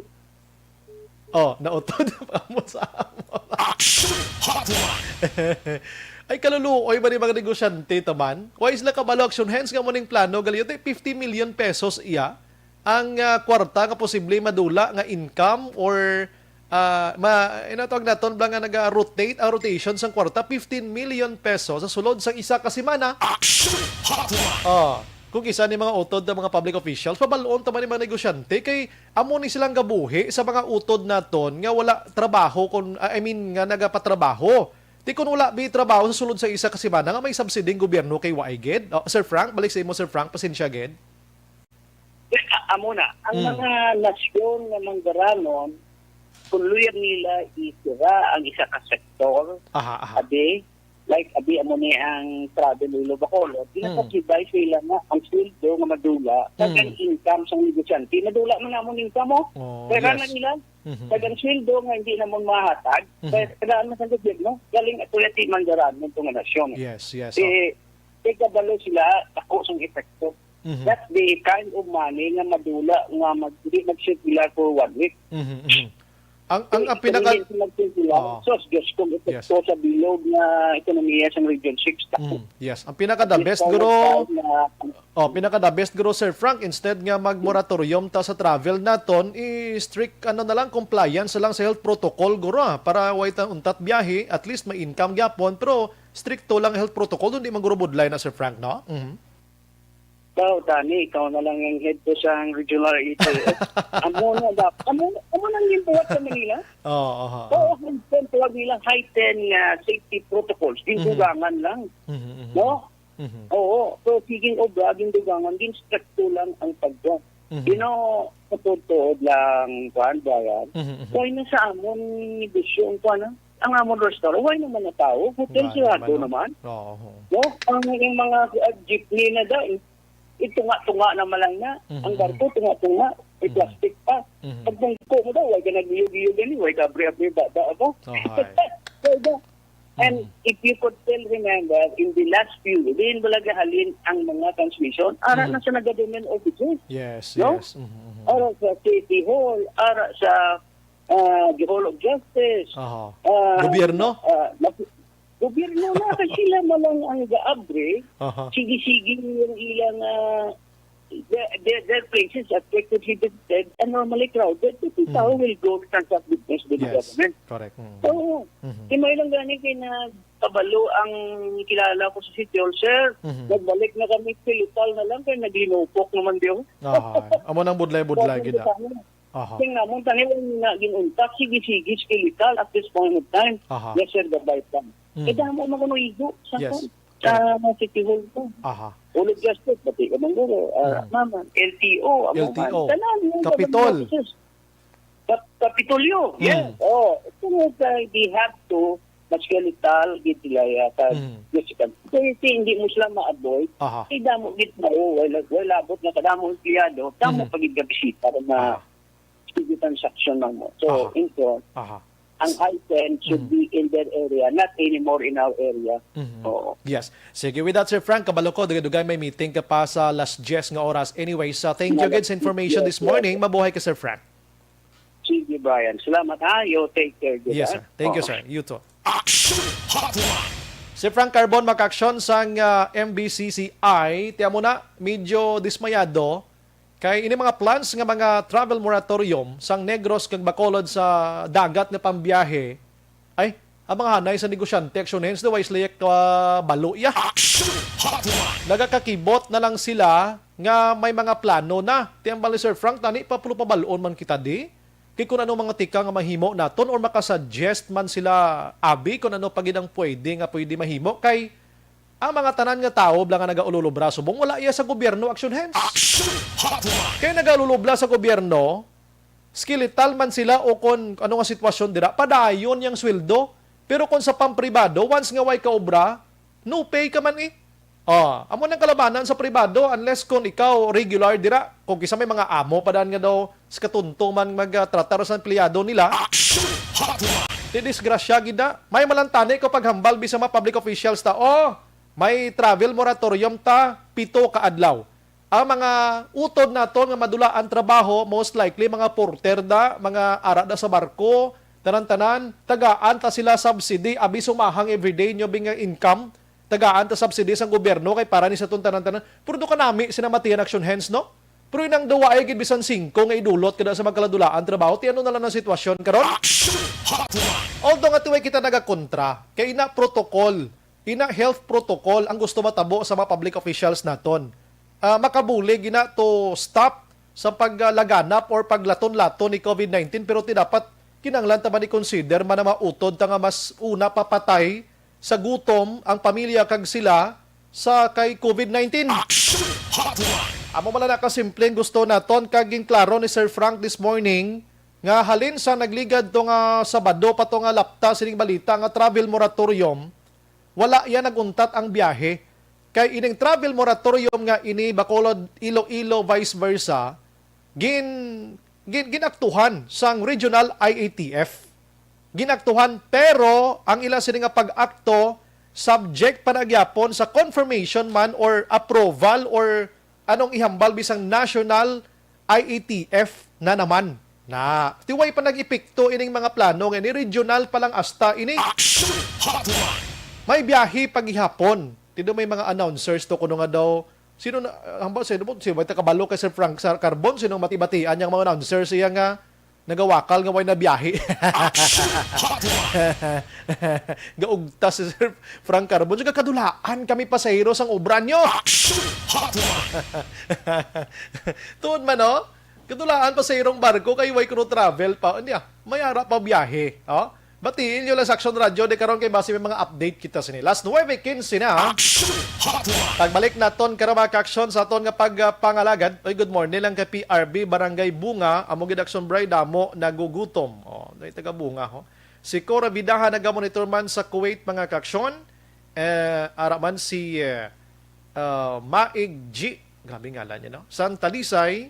Oh, nautod pa mo sa amon. Action Hotline! Ay, kaluluoy ba ni mga negosyante taman? Wa sila kabalo, Action Hands, nga mo ning plano, gali, ti fifty million pesos iya ang, ah, kwarta nga posible madula nga income or, ah, ma-, ina tawag naton, bala nga naga-rotate ang rotation sang kwarta, fifteen million pesos sa sulod sang isa ka semana. Action Hotline! Oh, kung isa ni mga utod ng mga public officials, pabal-on taman ni mga negosyante kay amo ni silang gabuhi sa mga utod naton nga wala trabaho, kun, I mean, nga nagapatrabaho. Ti kun wala bi trabaho sa sulod sa isa ka semana nga may subsidy ang gobyerno kay wa ay gid. Oh, Sir Frank, balik sa imo, Sir Frank, pasensya gid. A-, amo na, ang Hmm. mga nasyon nga manggaranon, kung luya nila isira ang isa ka sektor, Aha, aha. abi, like, abi, amo ni ang travel, Iloilo, Bacolod, Hmm. ginasubsidize nila nga ang sweldo nga madula, kag Hmm. ang income sa negosyante, madula man namon income, oh. Oh, Kaya yes. na nila, Mhm. kag ang sweldo nga hindi namon mahatag, Mhm. kaya tagaan man sa gobyerno, galing ato yati manggaranon to nga nasyon. Yes, yes, Eh, oh. Kay kabalo sila, ako sang epekto. Mhm. That's the kind of money nga madula nga mag-, hindi mag-circular for one week. Mhm, mhm. Ang, ang, ang pinaka- Hindi mag-circular. Oo. So, Diyos kong epekto sa bilog nga ekonomiya sa Region six. Mm, yes. Ang pinaka the best, guro, oh, pinaka the best, guro, Sir Frank, instead nga mag-moratorium ta sa travel naton, i-strict, ano na lang, compliance na lang sa health protocol, guro, ah, para way ta untat biyahe, at least may income gyapon, pero stricto lang health protocol, hindi man, guro, budlay na, Sir Frank, no? Mhm. Ikaw, Tani, ikaw na lang ang head ko sa regional A T F. Amo na ba? Amo, amo nang ginbuhat sa Manila? Oo, aha, Oo, aha. Ang tawag nila heightened nga safety protocols. Mhm. Gindugangan lang. Mhm, mhm, No? mhm. Oo. So, sige, obra, gindugangan, ginstricto lang ang pagkuha. Mhm. You know, sa tuod-tuod lang, kuan, Brian. Mhm, mhm. Kaya na sa amon negosyo, ang kuan, ah, ang amon restaurant, why naman na tao? Hotel Wala sirado naman, no? naman. Oo. No? Ang, ang mga, ah, jeepney na daw, eh, tunga-tunga naman lang na. Mhm, Ang barko, mhm. tunga-tunga. May Mhm. plastic pa. Mhm. Pag bungko mo daw, why ka nag-iyog-iyog gani? Why ka abri-abri ba, ba ako? Oh, hi. Why ba? And Mhm. if you could still remember, in the last few, diin bala gahalin ang mga transmission, ara Mhm. na sa nagadomen offices. Yes, No? yes. Mhm, mhm. Ara sa City Hall, ara sa, ah, the Hall of Justice. Aha. Ah, Gobyerno? ah, mas-, gobyerno na, kay sila man lang ang gaabre. Aha. Sige-sige yung ilang, ah, their, their, their places are frequently visited and normally crowded. So, people Mhm. will go transact business with the Yes, government. correct. Mhm. Oo. Mhm. Kay may lang gani kay na kabalo ang kilala ko sa City Hall, sir. Mhm. Nagbalik na kami, skeletal na lang, kay naglinupok naman di ako. Ah, amo nang budlay-budlay Problem gid, ah. sa amin. Aha. Sing namon, tani, wala na ginuntak, sige-sige, skeletal at this point of time. Aha. Yes, sir, gabay pa. Mm. Kay damo man kuno igo sa Yes. kuan, sa City Hall ko. Aha. Ulo justice, pati ka man guro, ah, Mm. mama, L T O, amo man. L T O. Tanan, yung Kapitol. government offices. Kap-, Kapitolyo, Mm. yes. Oh, ito nga sa, they have to, mas skeletal, gid sila, ya, sa Mm. Mexican. Kasi hindi mo sila ma-avoid. Aha. Kay damo gid na, oh, wala, wala abot na kadamo empleyado, damo Mhm. pa gid nga bisita na Ah. sige transaction lang mo. So, Aha. in short, Aha. ang heightened should Mhm. be in their area, not anymore in our area. Mhm. Oo. Yes. Sige, with that, Sir Frank, kabalo ko, dugay-dugay may meeting ka pa sa alas diyes nga oras. Anyways, uh, thank you Yes, again sa information yes, this yes. morning. Mabuhay ka, Sir Frank. Sige, Brian. Salamat, ha. You take care, good, Yes, ha? sir. Thank you, Oo. sir. You too. Action Hotline. Si Frank Carbon, makaaksyon sang, ah, M B C C I. Tiyan mo na, medyo dismayado kay ini mga plans nga mga travel moratorium sang Negros kag Bacolod sa dagat nga pambiyahe. Ay, ang mga hanay sa negosyante, aksyon, hens, the wise layak ka balo, ya. Action Hotline. Nagakakibot na lang sila nga may mga plano na. Ti hambal ni Sir Frank, tani pa pulo pabal-on man kita di. Kay kun ano mga tika nga mahimo naton or makasuggest man sila, abi, kun ano pa gid ang pwede nga pwede mahimo. Kay ang mga tanan nga tawo bala nga nagaululubra subong wala iya sa gobyerno, action, hens. Action Hotline. Kay nagaululubra sa gobyerno, skeletal man sila o kon ano nga sitwasyon dira, padayon yang sweldo. Pero kon sa pampribado, once nga way ka obra, no pay ka man eh. Ah, amo nang kalabanan sa pribado, unless kon ikaw regular dira, kung kisa may mga amo pa daan nga daw sa katunto man magtratar sa empleyado nila. Action Hotline. Ti disgrasya gid na. May malantani ko paghambal bisan mga public officials ta. Oh, may travel moratorium ta, pito ka adlaw. Ang mga utod naton nga madulaan trabaho, most likely mga porter da, mga ara da sa barko, tanan-tanan, tagaan ta sila subsidy, abi sumahang everyday nyo bing nga income, tagaan ta subsidy sang gobyerno kay para ni sa ton tanan-tanan. Pero do kanami sina matiyan action hands, no? Pero inang daw waay gid bisan singko nga idulot kada sa magkaladulaan trabaho, ti ano na lang ang sitwasyon karon? Action Hotline! Although nga tuway kita nagakontra, kay ina protocol, ina health protocol ang gusto matabo sa mga public officials naton. Ah, makabulig ina to stop sa paglaganap or paglaton-laton ni covid nineteen, pero ti dapat kinahanglan ta man i-consider man ang mga utod ta nga mas una papatay sa gutom ang pamilya kag sila sa kay covid nineteen. Action Hotline! Amo man lang na kasimple ang gusto naton kag ginklaro ni Sir Frank this morning nga halin sa nagligad to nga Sabado pa to nga lapta sining balita nga travel moratorium, wala iya naguntat ang biyahe. Kay ining travel moratorium nga ini Bacolod, Iloilo, vice versa, gin, gin, ginaktuhan sang regional I A T F. Ginaktuhan, pero ang ila sini nga pag-akto subject pa na gyapon sa confirmation man or approval or anong ihambal bisang national I A T F na naman. Na, ti way pa nag-epekto ining mga plano nga ni regional pa lang asta ini. Action Hotline! May biyahe pa gihapon. Ti daw may mga announcers to kuno nga daw, sino na, hambal sa inyo, si, may takabalo kay Sir Frank Sar Carbon, sino mati-batian yang mga announcers iya nga nagawakal nga way na biyahe? Action Hotline! Gaugtas si Sir Frank Carbon. Siya, kadulaan kami pasahero sang obra nyo. Action Hotline! Tuod man, no? Kadulaan pasahero ang barko kay way kuno travel pa. Hindi ah, may ara pa biyahe. Oh? Batiin nyo lang sa Action Radio di karon kay basi may mga update kita sini. Last nuebe quince na. Action Hotline! Pagbalik naton karon, mga ka-action, sa aton nga pagpangalagad. Oy, good morning lang kay P R B, Barangay Bunga. Amo gid, Action Bray, damo nagugutom. Oh, may taga Bunga, ho. Si Cora Vidaha nagamonitor man sa Kuwait, mga ka-action. Eh, ara man si, eh, ah, Maig G. Grabe ngalan niya, no? Sang Talisay,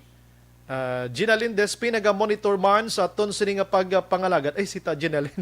ah, Ginalyn Despi nagamonitor man sa aton sini nga pagpangalagad. Ay, si ta Ginalyn.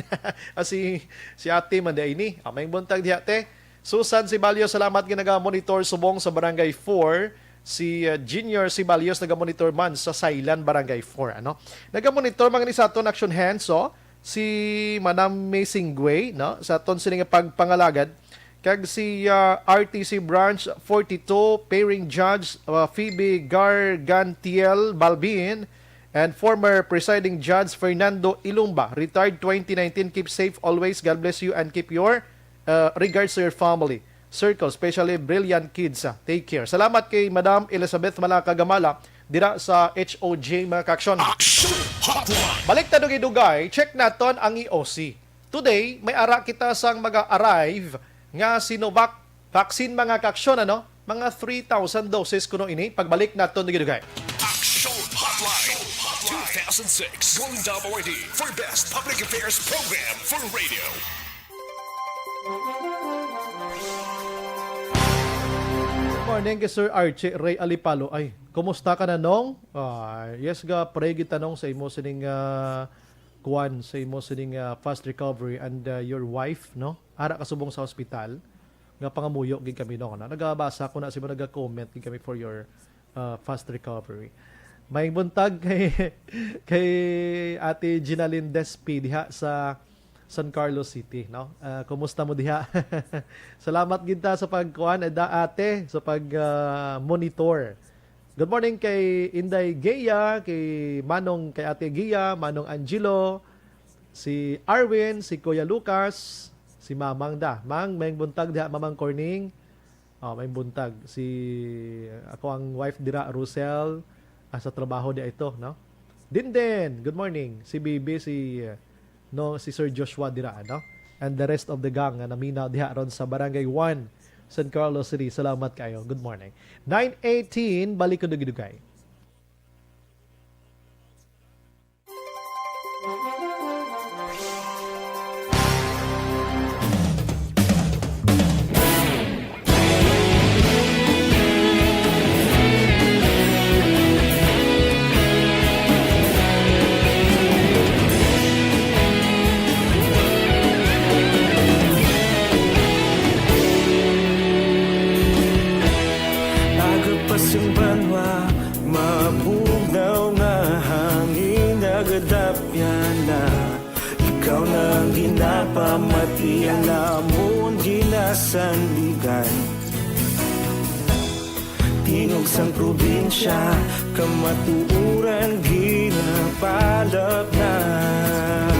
Ah, si, si ate man di ay ni. Ah, may buntag diha, te. Susan Sibalyo, salamat nga nagamonitor subong sa Barangay four. Si, ah, Junior Sibalyo nagamonitor man sa Sailan, Barangay four, ano? Nagamonitor man ni sa aton Action Hands, oh. Si Madam May Singway, no? Sa aton sini nga pagpangalagad. Kag si, ah, R T C Branch forty-two, pairing judge, ah, Phoebe Gargantiel Balbin, and former presiding judge Fernando Ilumba, retired twenty nineteen. Keep safe always. God bless you and keep your, uh, regards to your family circle, especially brilliant kids, ah. Take care. Salamat kay Madam Elizabeth Malaka Gamala dira sa H O G, mga ka-action. Action Hotline! Balik ta dugay-dugay, check naton ang E O C. Today, may ara kita sang mag-arrive nga Sinovac vaccine, mga ka-action, ano? Mga three thousand doses kuno ini. Pagbalik naton dugay-dugay. Action Hotline two thousand six. Golden Dome Awardee for Best Public Affairs Program for Radio. Good morning kay Sir Archie Ray Alipalo. Ay, kumusta ka na, Nong? Ah, yes, ga pray gid ta, Nong, sa imo sining, ah, kuan, sa imo sining, ah, fast recovery and, ah, your wife, no? Ara ka subong sa hospital. Nga pangamuyo gid kami, Nong, ano? Nagabasa ko na, si mo naga-comment gid kami for your, ah, fast recovery. May buntag kay, kay Ate Ginalyn Despi diha sa San Carlos City, no? Ah, kumusta mo diha? Salamat gid ta sa pagkuan, eh, da, ate, sa pag, ah, monitor. Good morning kay Inday Gea, kay Manong, kay Ate Gea, Manong Angelo, si Arwin, si Kuya Lucas, si Mamang da. Mang, may buntag diha, Mamang Corning. Oh, may buntag. Si, ako ang wife dira, Rosel, ah, sa trabaho di ito, no? Dinden, good morning. Si Bibi, si, uh, no, si Sir Joshua dira, no? And the rest of the gang nga naminaw diha ron sa Barangay one, San Carlos City. Salamat kayo. Good morning. Nine eighteen, balik ko dugay-dugay. Aga pa sang banwa, mabugnaw nga hangin nagadapyan na. Ikaw na ang ginapamati, ang amon ginasandigan. Tingog sang probinsya, kamatuoran ginapalapnat.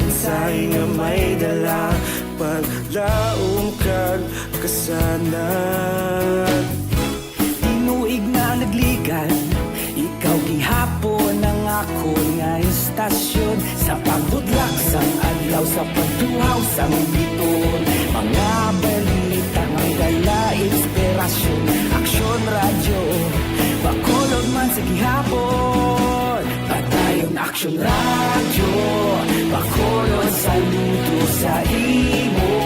Mensahe nga may dala, paglaom kag kasanag. Tinuig na nagligan, ikaw gihapon ang akon nga istasyon. Sa pagbudlak sang adlaw, sa pagtuhaw sang bituon, mga balita nga dala inspirasyon. Aksyon Radyo, Bacolod man sa gihapon. Padayon Aksyon Radyo, Bacolod, saludo sa imo.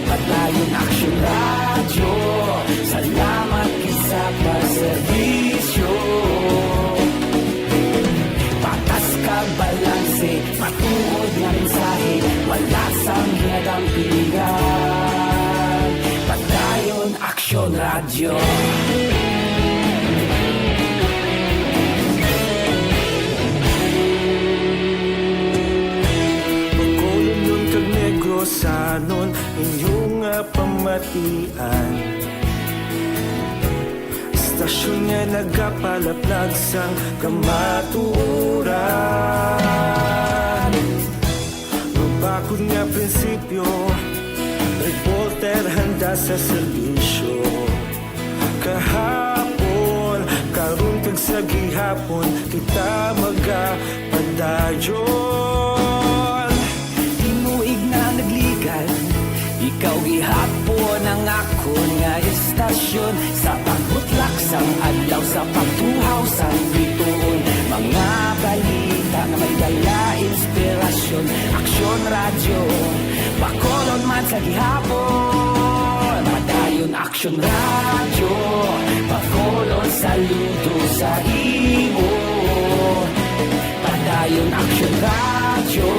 Padayon Aksyon Radyo, salamat gid sa pagserbisyo. Patas kag balanse Matuod nga mensahe, wala sang ginadampigan. Padayon Aksyon Radyo. Bacolodnon kag Negrosanon, inyo nga pamatian. Istasyon nga nagapalaplag sang kamatuoran. Mabakod nga prinsipyo, reporter handa sa serbisyo. Kahapon, karon kag sa gihapon, kita magapadayon. Tinuig na nagligan, ikaw gihapon ang akon nga istasyon. Sa pagbutlak sang adlaw, sa pagtuhaw sang bituon, mga balita nga may dala inspirasyon. Aksyon Radyo, Bacolod man sa gihapon. Padayon Aksyon Radyo, Bacolod saludo sa imo. Padayon Aksyon Radyo,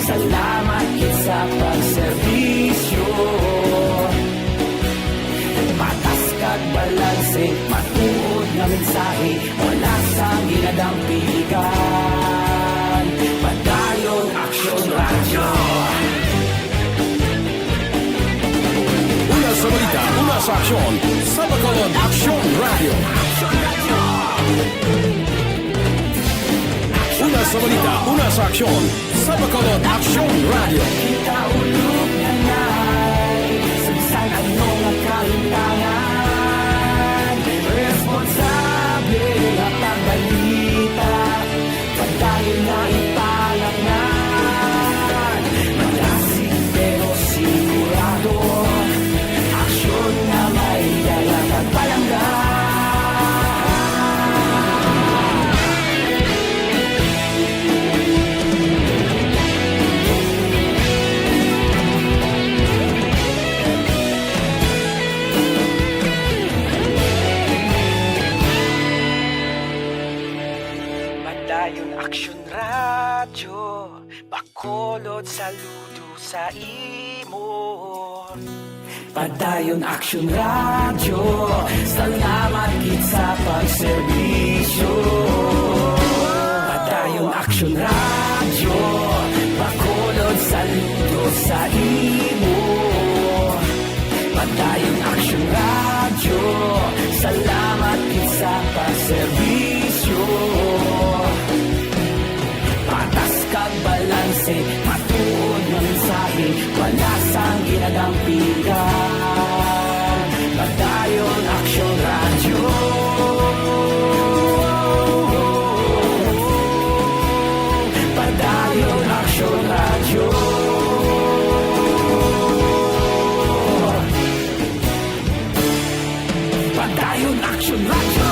salamat gid sa pagserbisyo. Patas kag balanse, matuod nga mensahe, wala sang ginadampigan. Padayon Aksyon Radyo. Una sa balita, una sa aksyon, sa Bacolod Aksyon Radyo. Una sa balita, una sa aksyon, sa Bacolod Aksyon Radyo. Kita ulog nanay, sa bisan ano nga kahimtangan, responsable nga pagbalita. Padayon nga ipalangnan, madasig pero sigurado, aksyon nga may dala kag palangga. Padayon Aksyon Radyo, Bacolod saludo sa imo. Padayon Aksyon Radyo, salamat gid sa pagserbisyo. Padayon Aksyon Radyo, Bacolod saludo sa imo. Padayon Aksyon Radyo, salamat gid sa pagserbisyo. Patas kag balanse, matuod nga mensahe, wala sang ginadampigan. Padayon Aksyon Radyo. Padayon Aksyon Radyo. Padayon Aksyon Radyo.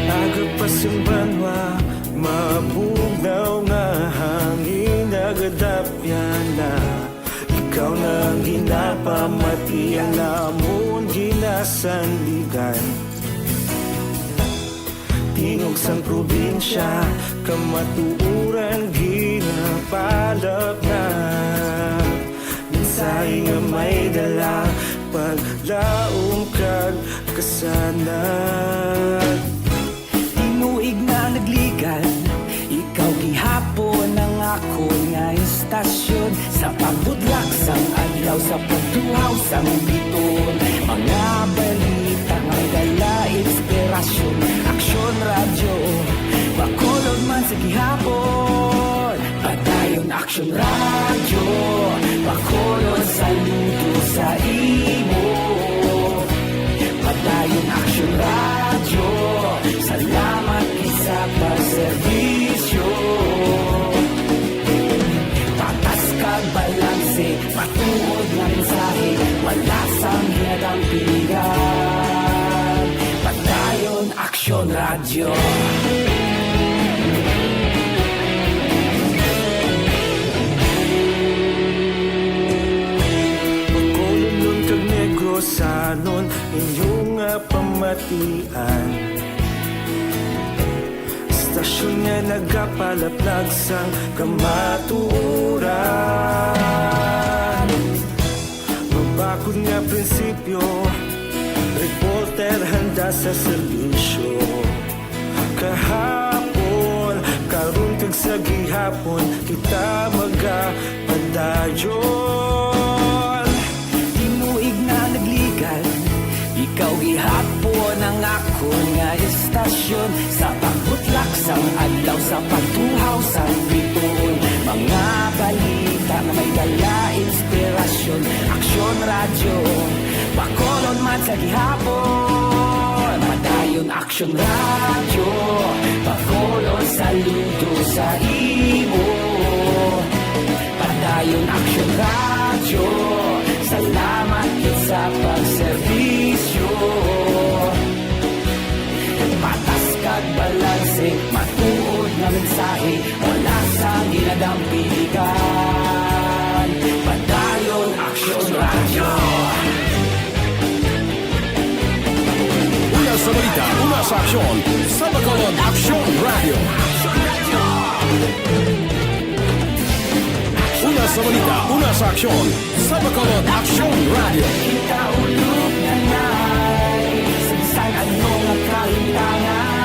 Aga pa sing banwa, mabugnaw nga hangin nagadapyan na. Ikaw na ang ginapamatian namon ginasandigan. Tingog sang probinsya, kamatuoran ginapalaplag. Mensahe nga may dala, paglaom kag kasanag. Tinuig na nagligan, ikaw gihapon ang akon nga istasyon. Sa pagbudlak sang adlaw, sa pagtuhaw sang bituon, mga balita nga may dala inspirasyon. Aksyon Radyo, Bacolod man sa gihapon. Padayon Aksyon Radyo, Bacolod saludo sa imo. Padayon Aksyon Radyo, salamat gid sa pagserbisyo. Bacolodnon kag Negrosanon, inyo nga pamatian. Istasyon nga nagapalaplag sang kamatuoran. Mabakod nga prinsipyo, reporter handa sa serbisyo. Kahapon, karon kag sa gihapon, kita magapadayon. Tinuig na nagligad, ikaw gihapon ang akon nga istasyon. Sa pagbutlak sang adlaw, sa pagtuhaw sang bituon, mga balita nga may dala inspirasyon. Aksyon Radyo, Bacolod man sa gihapon. Padayon Aksyon Radyo, Bacolod saludo sa imo. Padayon Aksyon Radyo, salamat gid sa pagserbisyo. Patas kag balanse, matuod nga mensahe, wala sang ginadampigan. Padayon Aksyon Radyo. Una sa balita, una sa aksyon, sa Bacolod Aksyon Radyo. Una sa balita, una sa aksyon, sa Bacolod Aksyon Radyo. Kita ulog na nai, sa bisan ano nga kahintangan,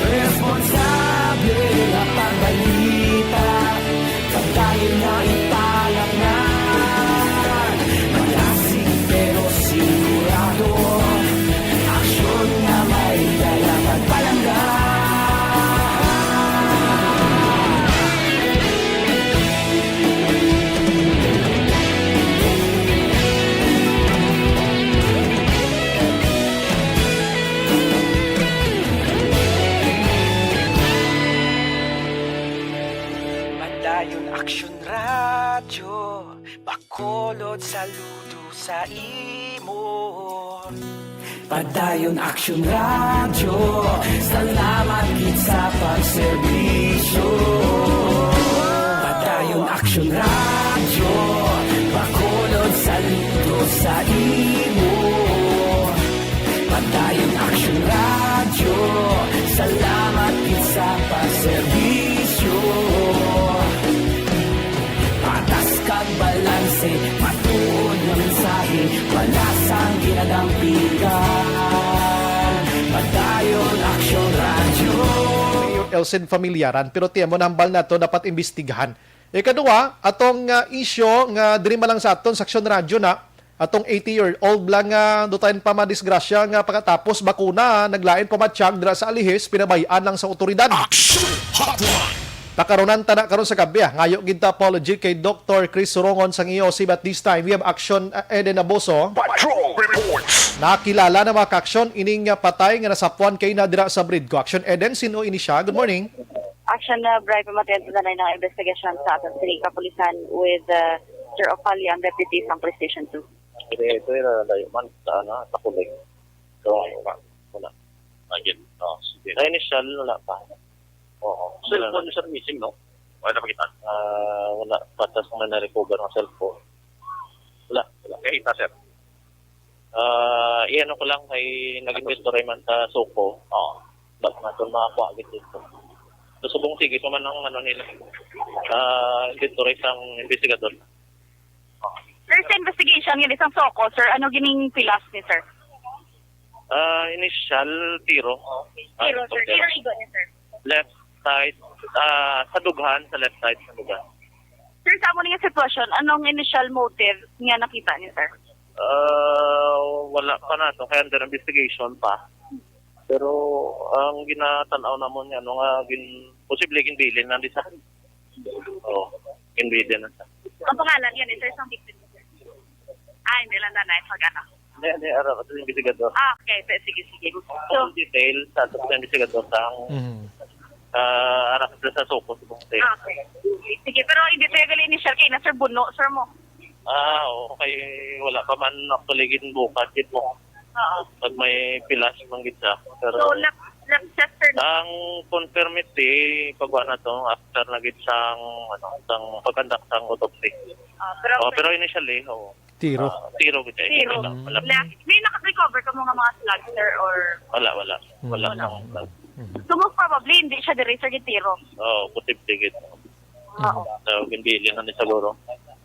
responsable nga pagbalita. Pagdayon nga ipalapnan, malasig pero sigurado. Aksyon nga may dala pagpalangga. Padayon Aksyon Radyo, Bacolod saludo sa imo. Padayon Aksyon Radyo, salamat gid sa pagserbisyo. Padayon Aksyon Radyo, Bacolod saludo sa imo. Padayon Aksyon Radyo, salamat gid sa pagserbisyo. Patas kag balanse, matuod nga mensahe, wala sang ginadampigan. Padayon Aksyon Radyo. Elsen Familiaran, pero tiyan mo, nahambal nato dapat imbestigahan. Ikaduha, atong, ah, isyu nga diri man lang sa aton sa Aksyon Radyo na, atong eighty-year-old lang nga dutayan pa madisgrasya nga pagkatapos bakuna, naglain pa matiyag dira sa Alihis, pinabay-an lang sa otoridad. Action Hotline! Takarunan ta na karon sa gabi, ah. Ngayo gid ta apology kay Doktor Chris Surongon sang E O C, but this time we have Action, ah, Eden Abuso. Patrol Reports! Nakilala na, mga ka-aksyon, ining, ah, patay nga nasapuan kay na dira sa Bridco. Action Eden, sin-o ini siya? Good morning. Action na, Bri, pamatian ta na ang investigasyon sa aton sining kapulisan with, uh, Sir Opal Yang, Deputy sang Police Station two. Ito, ito, ito, layo man, sa, ano, sa Kuling. So, wala, wala. Again, oh, sige. Sa initial, wala pa. Oo. Cellphone, sir, missing, no? Wala na pakita. Ah, wala. Patas nga na-recover ang cellphone. Wala, wala. Kaya ita, sir. Ah, i-ano ko lang, kay nag-inventory man sa SOCO. Oo. Ba't natin makakuha agad dito? So, subong sige pa man ang ano nila. Ah, inventory sang investigador. Sir, sa investigation, yun, isang SOCO, sir, ano gining pilas ni, sir? Ah, initial, tiro. Tiro, sir. Tiro, igo niya, sir. Left side, ah, sa dughan, sa left side, sa dughan. Sir, sa amo ning sitwasyon, anong initial motive nga nakita niyo, sir? Ah, wala pa nato, kay under investigation pa. Pero ang ginatan-aw namon nga, ano nga, gin-, posible ginbilin lang di sa. Oo, ginbilin lang sa. Ang pangalan yan, eh, sir, sa victim? Ah, hindi lang na nice mag-ano. Hindi, hindi, ara, ito yung investigador. Ah, okay. Pe-, sige, sige. So, ang detail sa ato sa investigador sa ang, Mm. ah, ara, sa SOCO, sa buong state. Ah, okay. Sige, pero hindi tayo gali initial kay na, sir, buno, sir, mo. Ah, okay. Wala pa man actually ginbukas gid mo. Oo. Pag may pilas man gid siya. Pero So, lak-, Ang confirmity, pagwa na to, after na gid sang, ano, sang pag-conduct sang autopsy. Ah, pero Oh, pero initially, oo. Tiro. Ah, tiro gid siya. Tiro. Wala, wala. Mm. May naka-recover ka mga, mga slugs, sir, or Wala, wala. Wala Mm. sang Mhm. So, most probably, hindi siya diri, sir, gitiro. Oo, posible gid. Oo. Mhm. So, hindi lang ni siguro.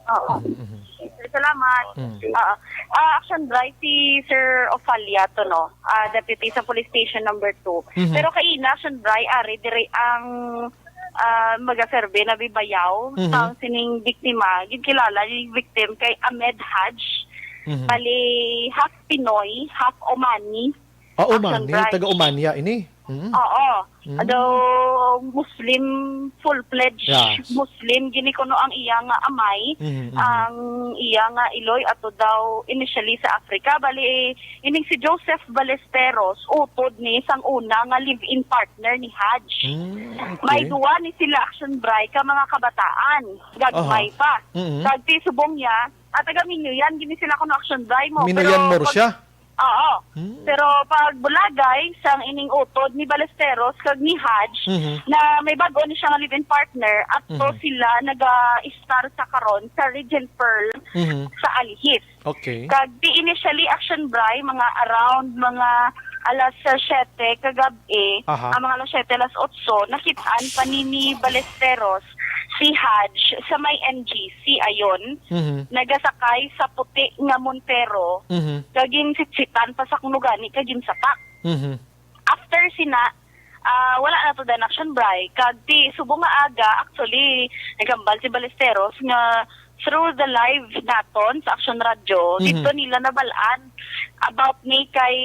Oo. Mhm, mhm. Sir, salamat. Mm. Oo. Ah, Action Bry, si Sir Ofalia to, no? Ah, deputy sa Police Station Number Two. Mhm. Pero kay ina, Action Bry, ari diri ang, ah, magaserbe na bibayaw Mhm. sa sining biktima. Gikilala ni victim kay Ahmed Haj. Mhm. Bali, half Pinoy, half Omani. Ah, Action Omani, Bry. Taga Omania ini. Mm. Oo. Mm. Daw Muslim, full-fledged Yes. Muslim, gini kuno ang iya nga amay, Mhm, mhm. ang iya nga iloy ato daw initially sa Africa. Bali, ining si Joseph Ballesteros, utod ni sang una nga live-in partner ni Haj. Mm, okay. May duwa ni sila, Action Bry, ka mga kabataan. Gagmay Aha. pa. Mhm. Kag ti subong niya, ah, taga Minyo yan, gini sila kuno, Action Bry mo. Minoyan Pero mo pag siya? Oo. Hmm. Pero pag bulagay sang ining utod ni Ballesteros kag ni Haj Mhm. na may bag-o ni siya nga live-in partner, ato Mhm. sila naga-estar sa karon sa Regent Pearl Mhm. sa Alihis. Okay. Kag di initially, Action Bry, mga around mga alas siyete kagab-i, Aha. ang mga alas siyete, alas otso, nakit-an pa ni, ni Ballesteros si Haj sa may N G C ayon, Mhm. nagasakay sa puti nga Montero, Mhm. kag ginsitsitan pa sa kuno gani, kag ginsapak. Mhm. After sina, ah, wala na to dan, Action Bry. Kag ti subong nga aga, actually, naghambal si Ballesteros nga through the live naton sa Action Radio, Mhm. dito nila nabal-an about ni kay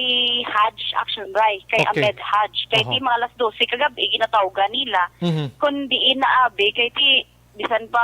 Haj, Action Bry, kay Okay. Ahmed Haj. Kay Aha. ti mga alas dose kagab-i, ginatawgan nila. Mhm. Kung diin na abi, kay ti bisan pa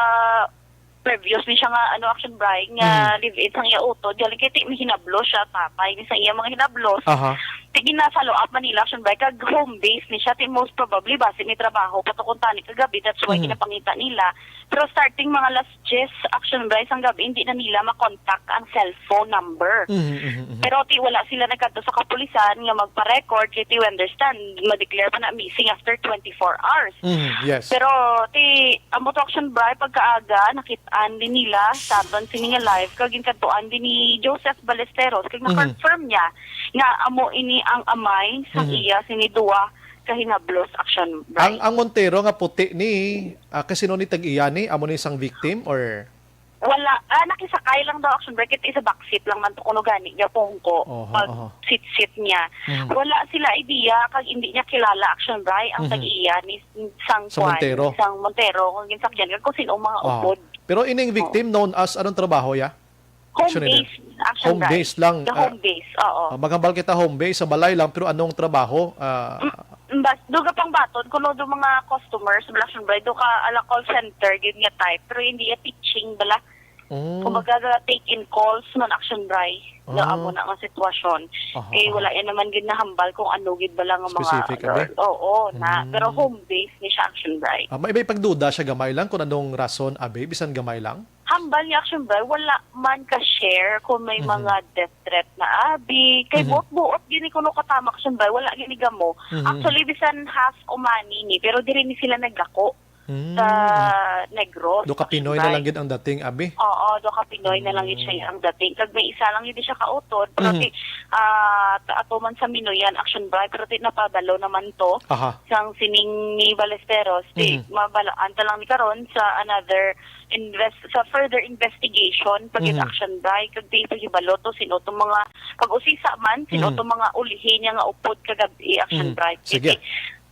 previous ni siya nga, ano, Action Bry, nga Mhm. live-in sang iya utod, galing kay ti may hinablos siya, tatay ni sang iya mga hinablos. Aha. Ti gina-follow up man nila, Action Bry, kag home base ni siya, ti most probably, basi may trabaho pa to kuntani kagabi, that's why Mhm. ginapangita nila. Pero starting mga alas diyes, Action Bry, sang gabi, hindi na nila makontak ang cellphone number. Mhm, mhm, mhm. Pero ti wala sila nagkadto sa kapulisan nga magpa-record, kay ti we understand, ma-declare pa na missing after twenty-four hours. Mhm, yes. Pero ti, amo to, Action Bry, pagkaaga, nakit-an din nila sa aton sini nga live, kag ginkadtuan din ni Joseph Ballesteros, kag Mhm. na-confirm niya nga amo ini ang amay sa Mhm. iya sini duwa ka hinablos, Action Bry. Ang, ang Montero nga puti ni, ah, kasino ni tag-iya ni? Amo ni sang victim or? Wala. Ah, nakisakay lang daw, Action Bry, kay ti sa backseat lang man to kuno gani niya pungko Oho, pag oho. sitsit niya. Mhm. Wala sila idea kag hindi niya kilala, Action Bry, ang Mhm. tag-iya ni sang Sa kuan, Montero. sang Montero, kung ginsakyan, kag kung sino ang mga Oo. upod. Pero ining Oo. victim known as anong trabaho ya? Home Action Aid. base, Action Home Bry. base lang, Sa ah, home base, oo. ah, maghambal kita home base sa balay lang, pero anong trabaho? Ah, Mm, bas-, duga pang baton, kuno do mga customers, Action Bry, do ka ala call center, gid nga type, pero hindi ya teaching bala. Mm. Kumbaga, take in calls man, Action Bry. Nga Ah. amo na nga sitwasyon. Aha, Eh, aha. wala yan naman gid nahambal kung ano gid bala nga mga Specific, abi? Oo, na. Mm. Pero home base ni siya, Action Bry. Ah, may, may pagduda siya gamay lang kung anong rason, abi, bisan gamay lang? Hambal ni Action Bry, wala man ka-share kung may Mhm. mga death threat na abi. Kay Mhm. buot-buot gini kuno katama, Action Bry, wala gini gamo. Mhm. Actually, bisan half Omani ni, pero diri ni sila nagdako Mm. sa Negros, Do ka Pinoy na Action Bry. lang gid ang dating, abi? Oo, do ka Pinoy na lang gid siya Mm. ang dating. Kag may isa lang gid siya kautod, pero Mhm. ti, ah, ta-, ato man sa Minoyan, Action Bry, pero ti napabalo naman to Aha. sang sining ni Ballesteros. Ti Mhm. mabalaan ta lang ni karon sa another invest-, sa further investigation, pag Mhm. Action Bry, kag di pahibalo to, sino to mga pag-usisa man, sino Mhm. to mga ulihi niya nga upod kagab-i, Action Mhm. Bry. Sige. Kay,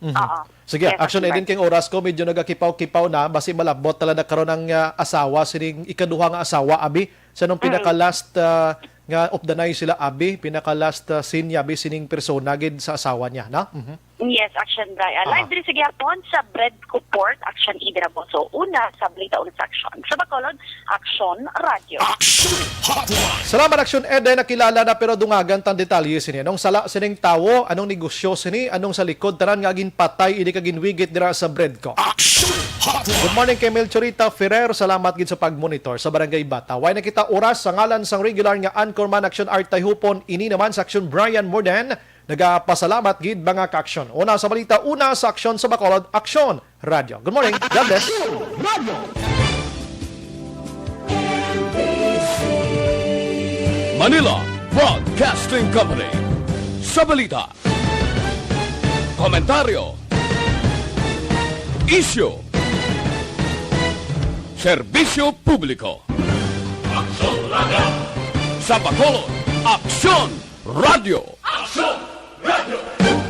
Mhm. oo. Sige, Yes, Action Action Bry. Aid, kay oras ko, medyo nagakipaw-kipaw na, basi malabot talaga karon ang, ah, asawa, sining ikaduha nga asawa, abi, sa nung Mm. pinaka-last, ah, nga updanay sila, abi, pinaka-last, ah, scene niya, abi, sining persona gid sa asawa niya, no? Mhm. Yes, Action Bry. Ah, Aha. live diri sa gihapon sa Bread Report, Action Idra Boso. Una sa balita, una sa aksyon. Sa Bacolod, Action Radio. Action Hotline. Salamat, Action Ed. Ay, nakilala na, pero dungagan tang detalye sini. Anong sala sining tawo? Anong negosyo sini? Anong sa likod? Tanan nga ginpatay, ini ka ginwigit dira sa Bread ko. Action Hotline. Good morning kay Melchorita Ferrer. Salamat gid sa pag-monitor sa Barangay Bata. Way na kita oras sa ngalan sang regular nga anchorman, Action Art Tayhupon. Ini naman sa Action Brian Morden. Nagapasalamat gid, mga ka-aksyon. Una sa balita, una sa aksyon sa Bacolod, Aksyon Radyo. Good morning. God bless. Manila Broadcasting Company. Sa balita, komentaryo, isyu, serbisyo publiko. Aksyon Radyo. Sa Bacolod, Aksyon Radyo. Aksyon Radyo.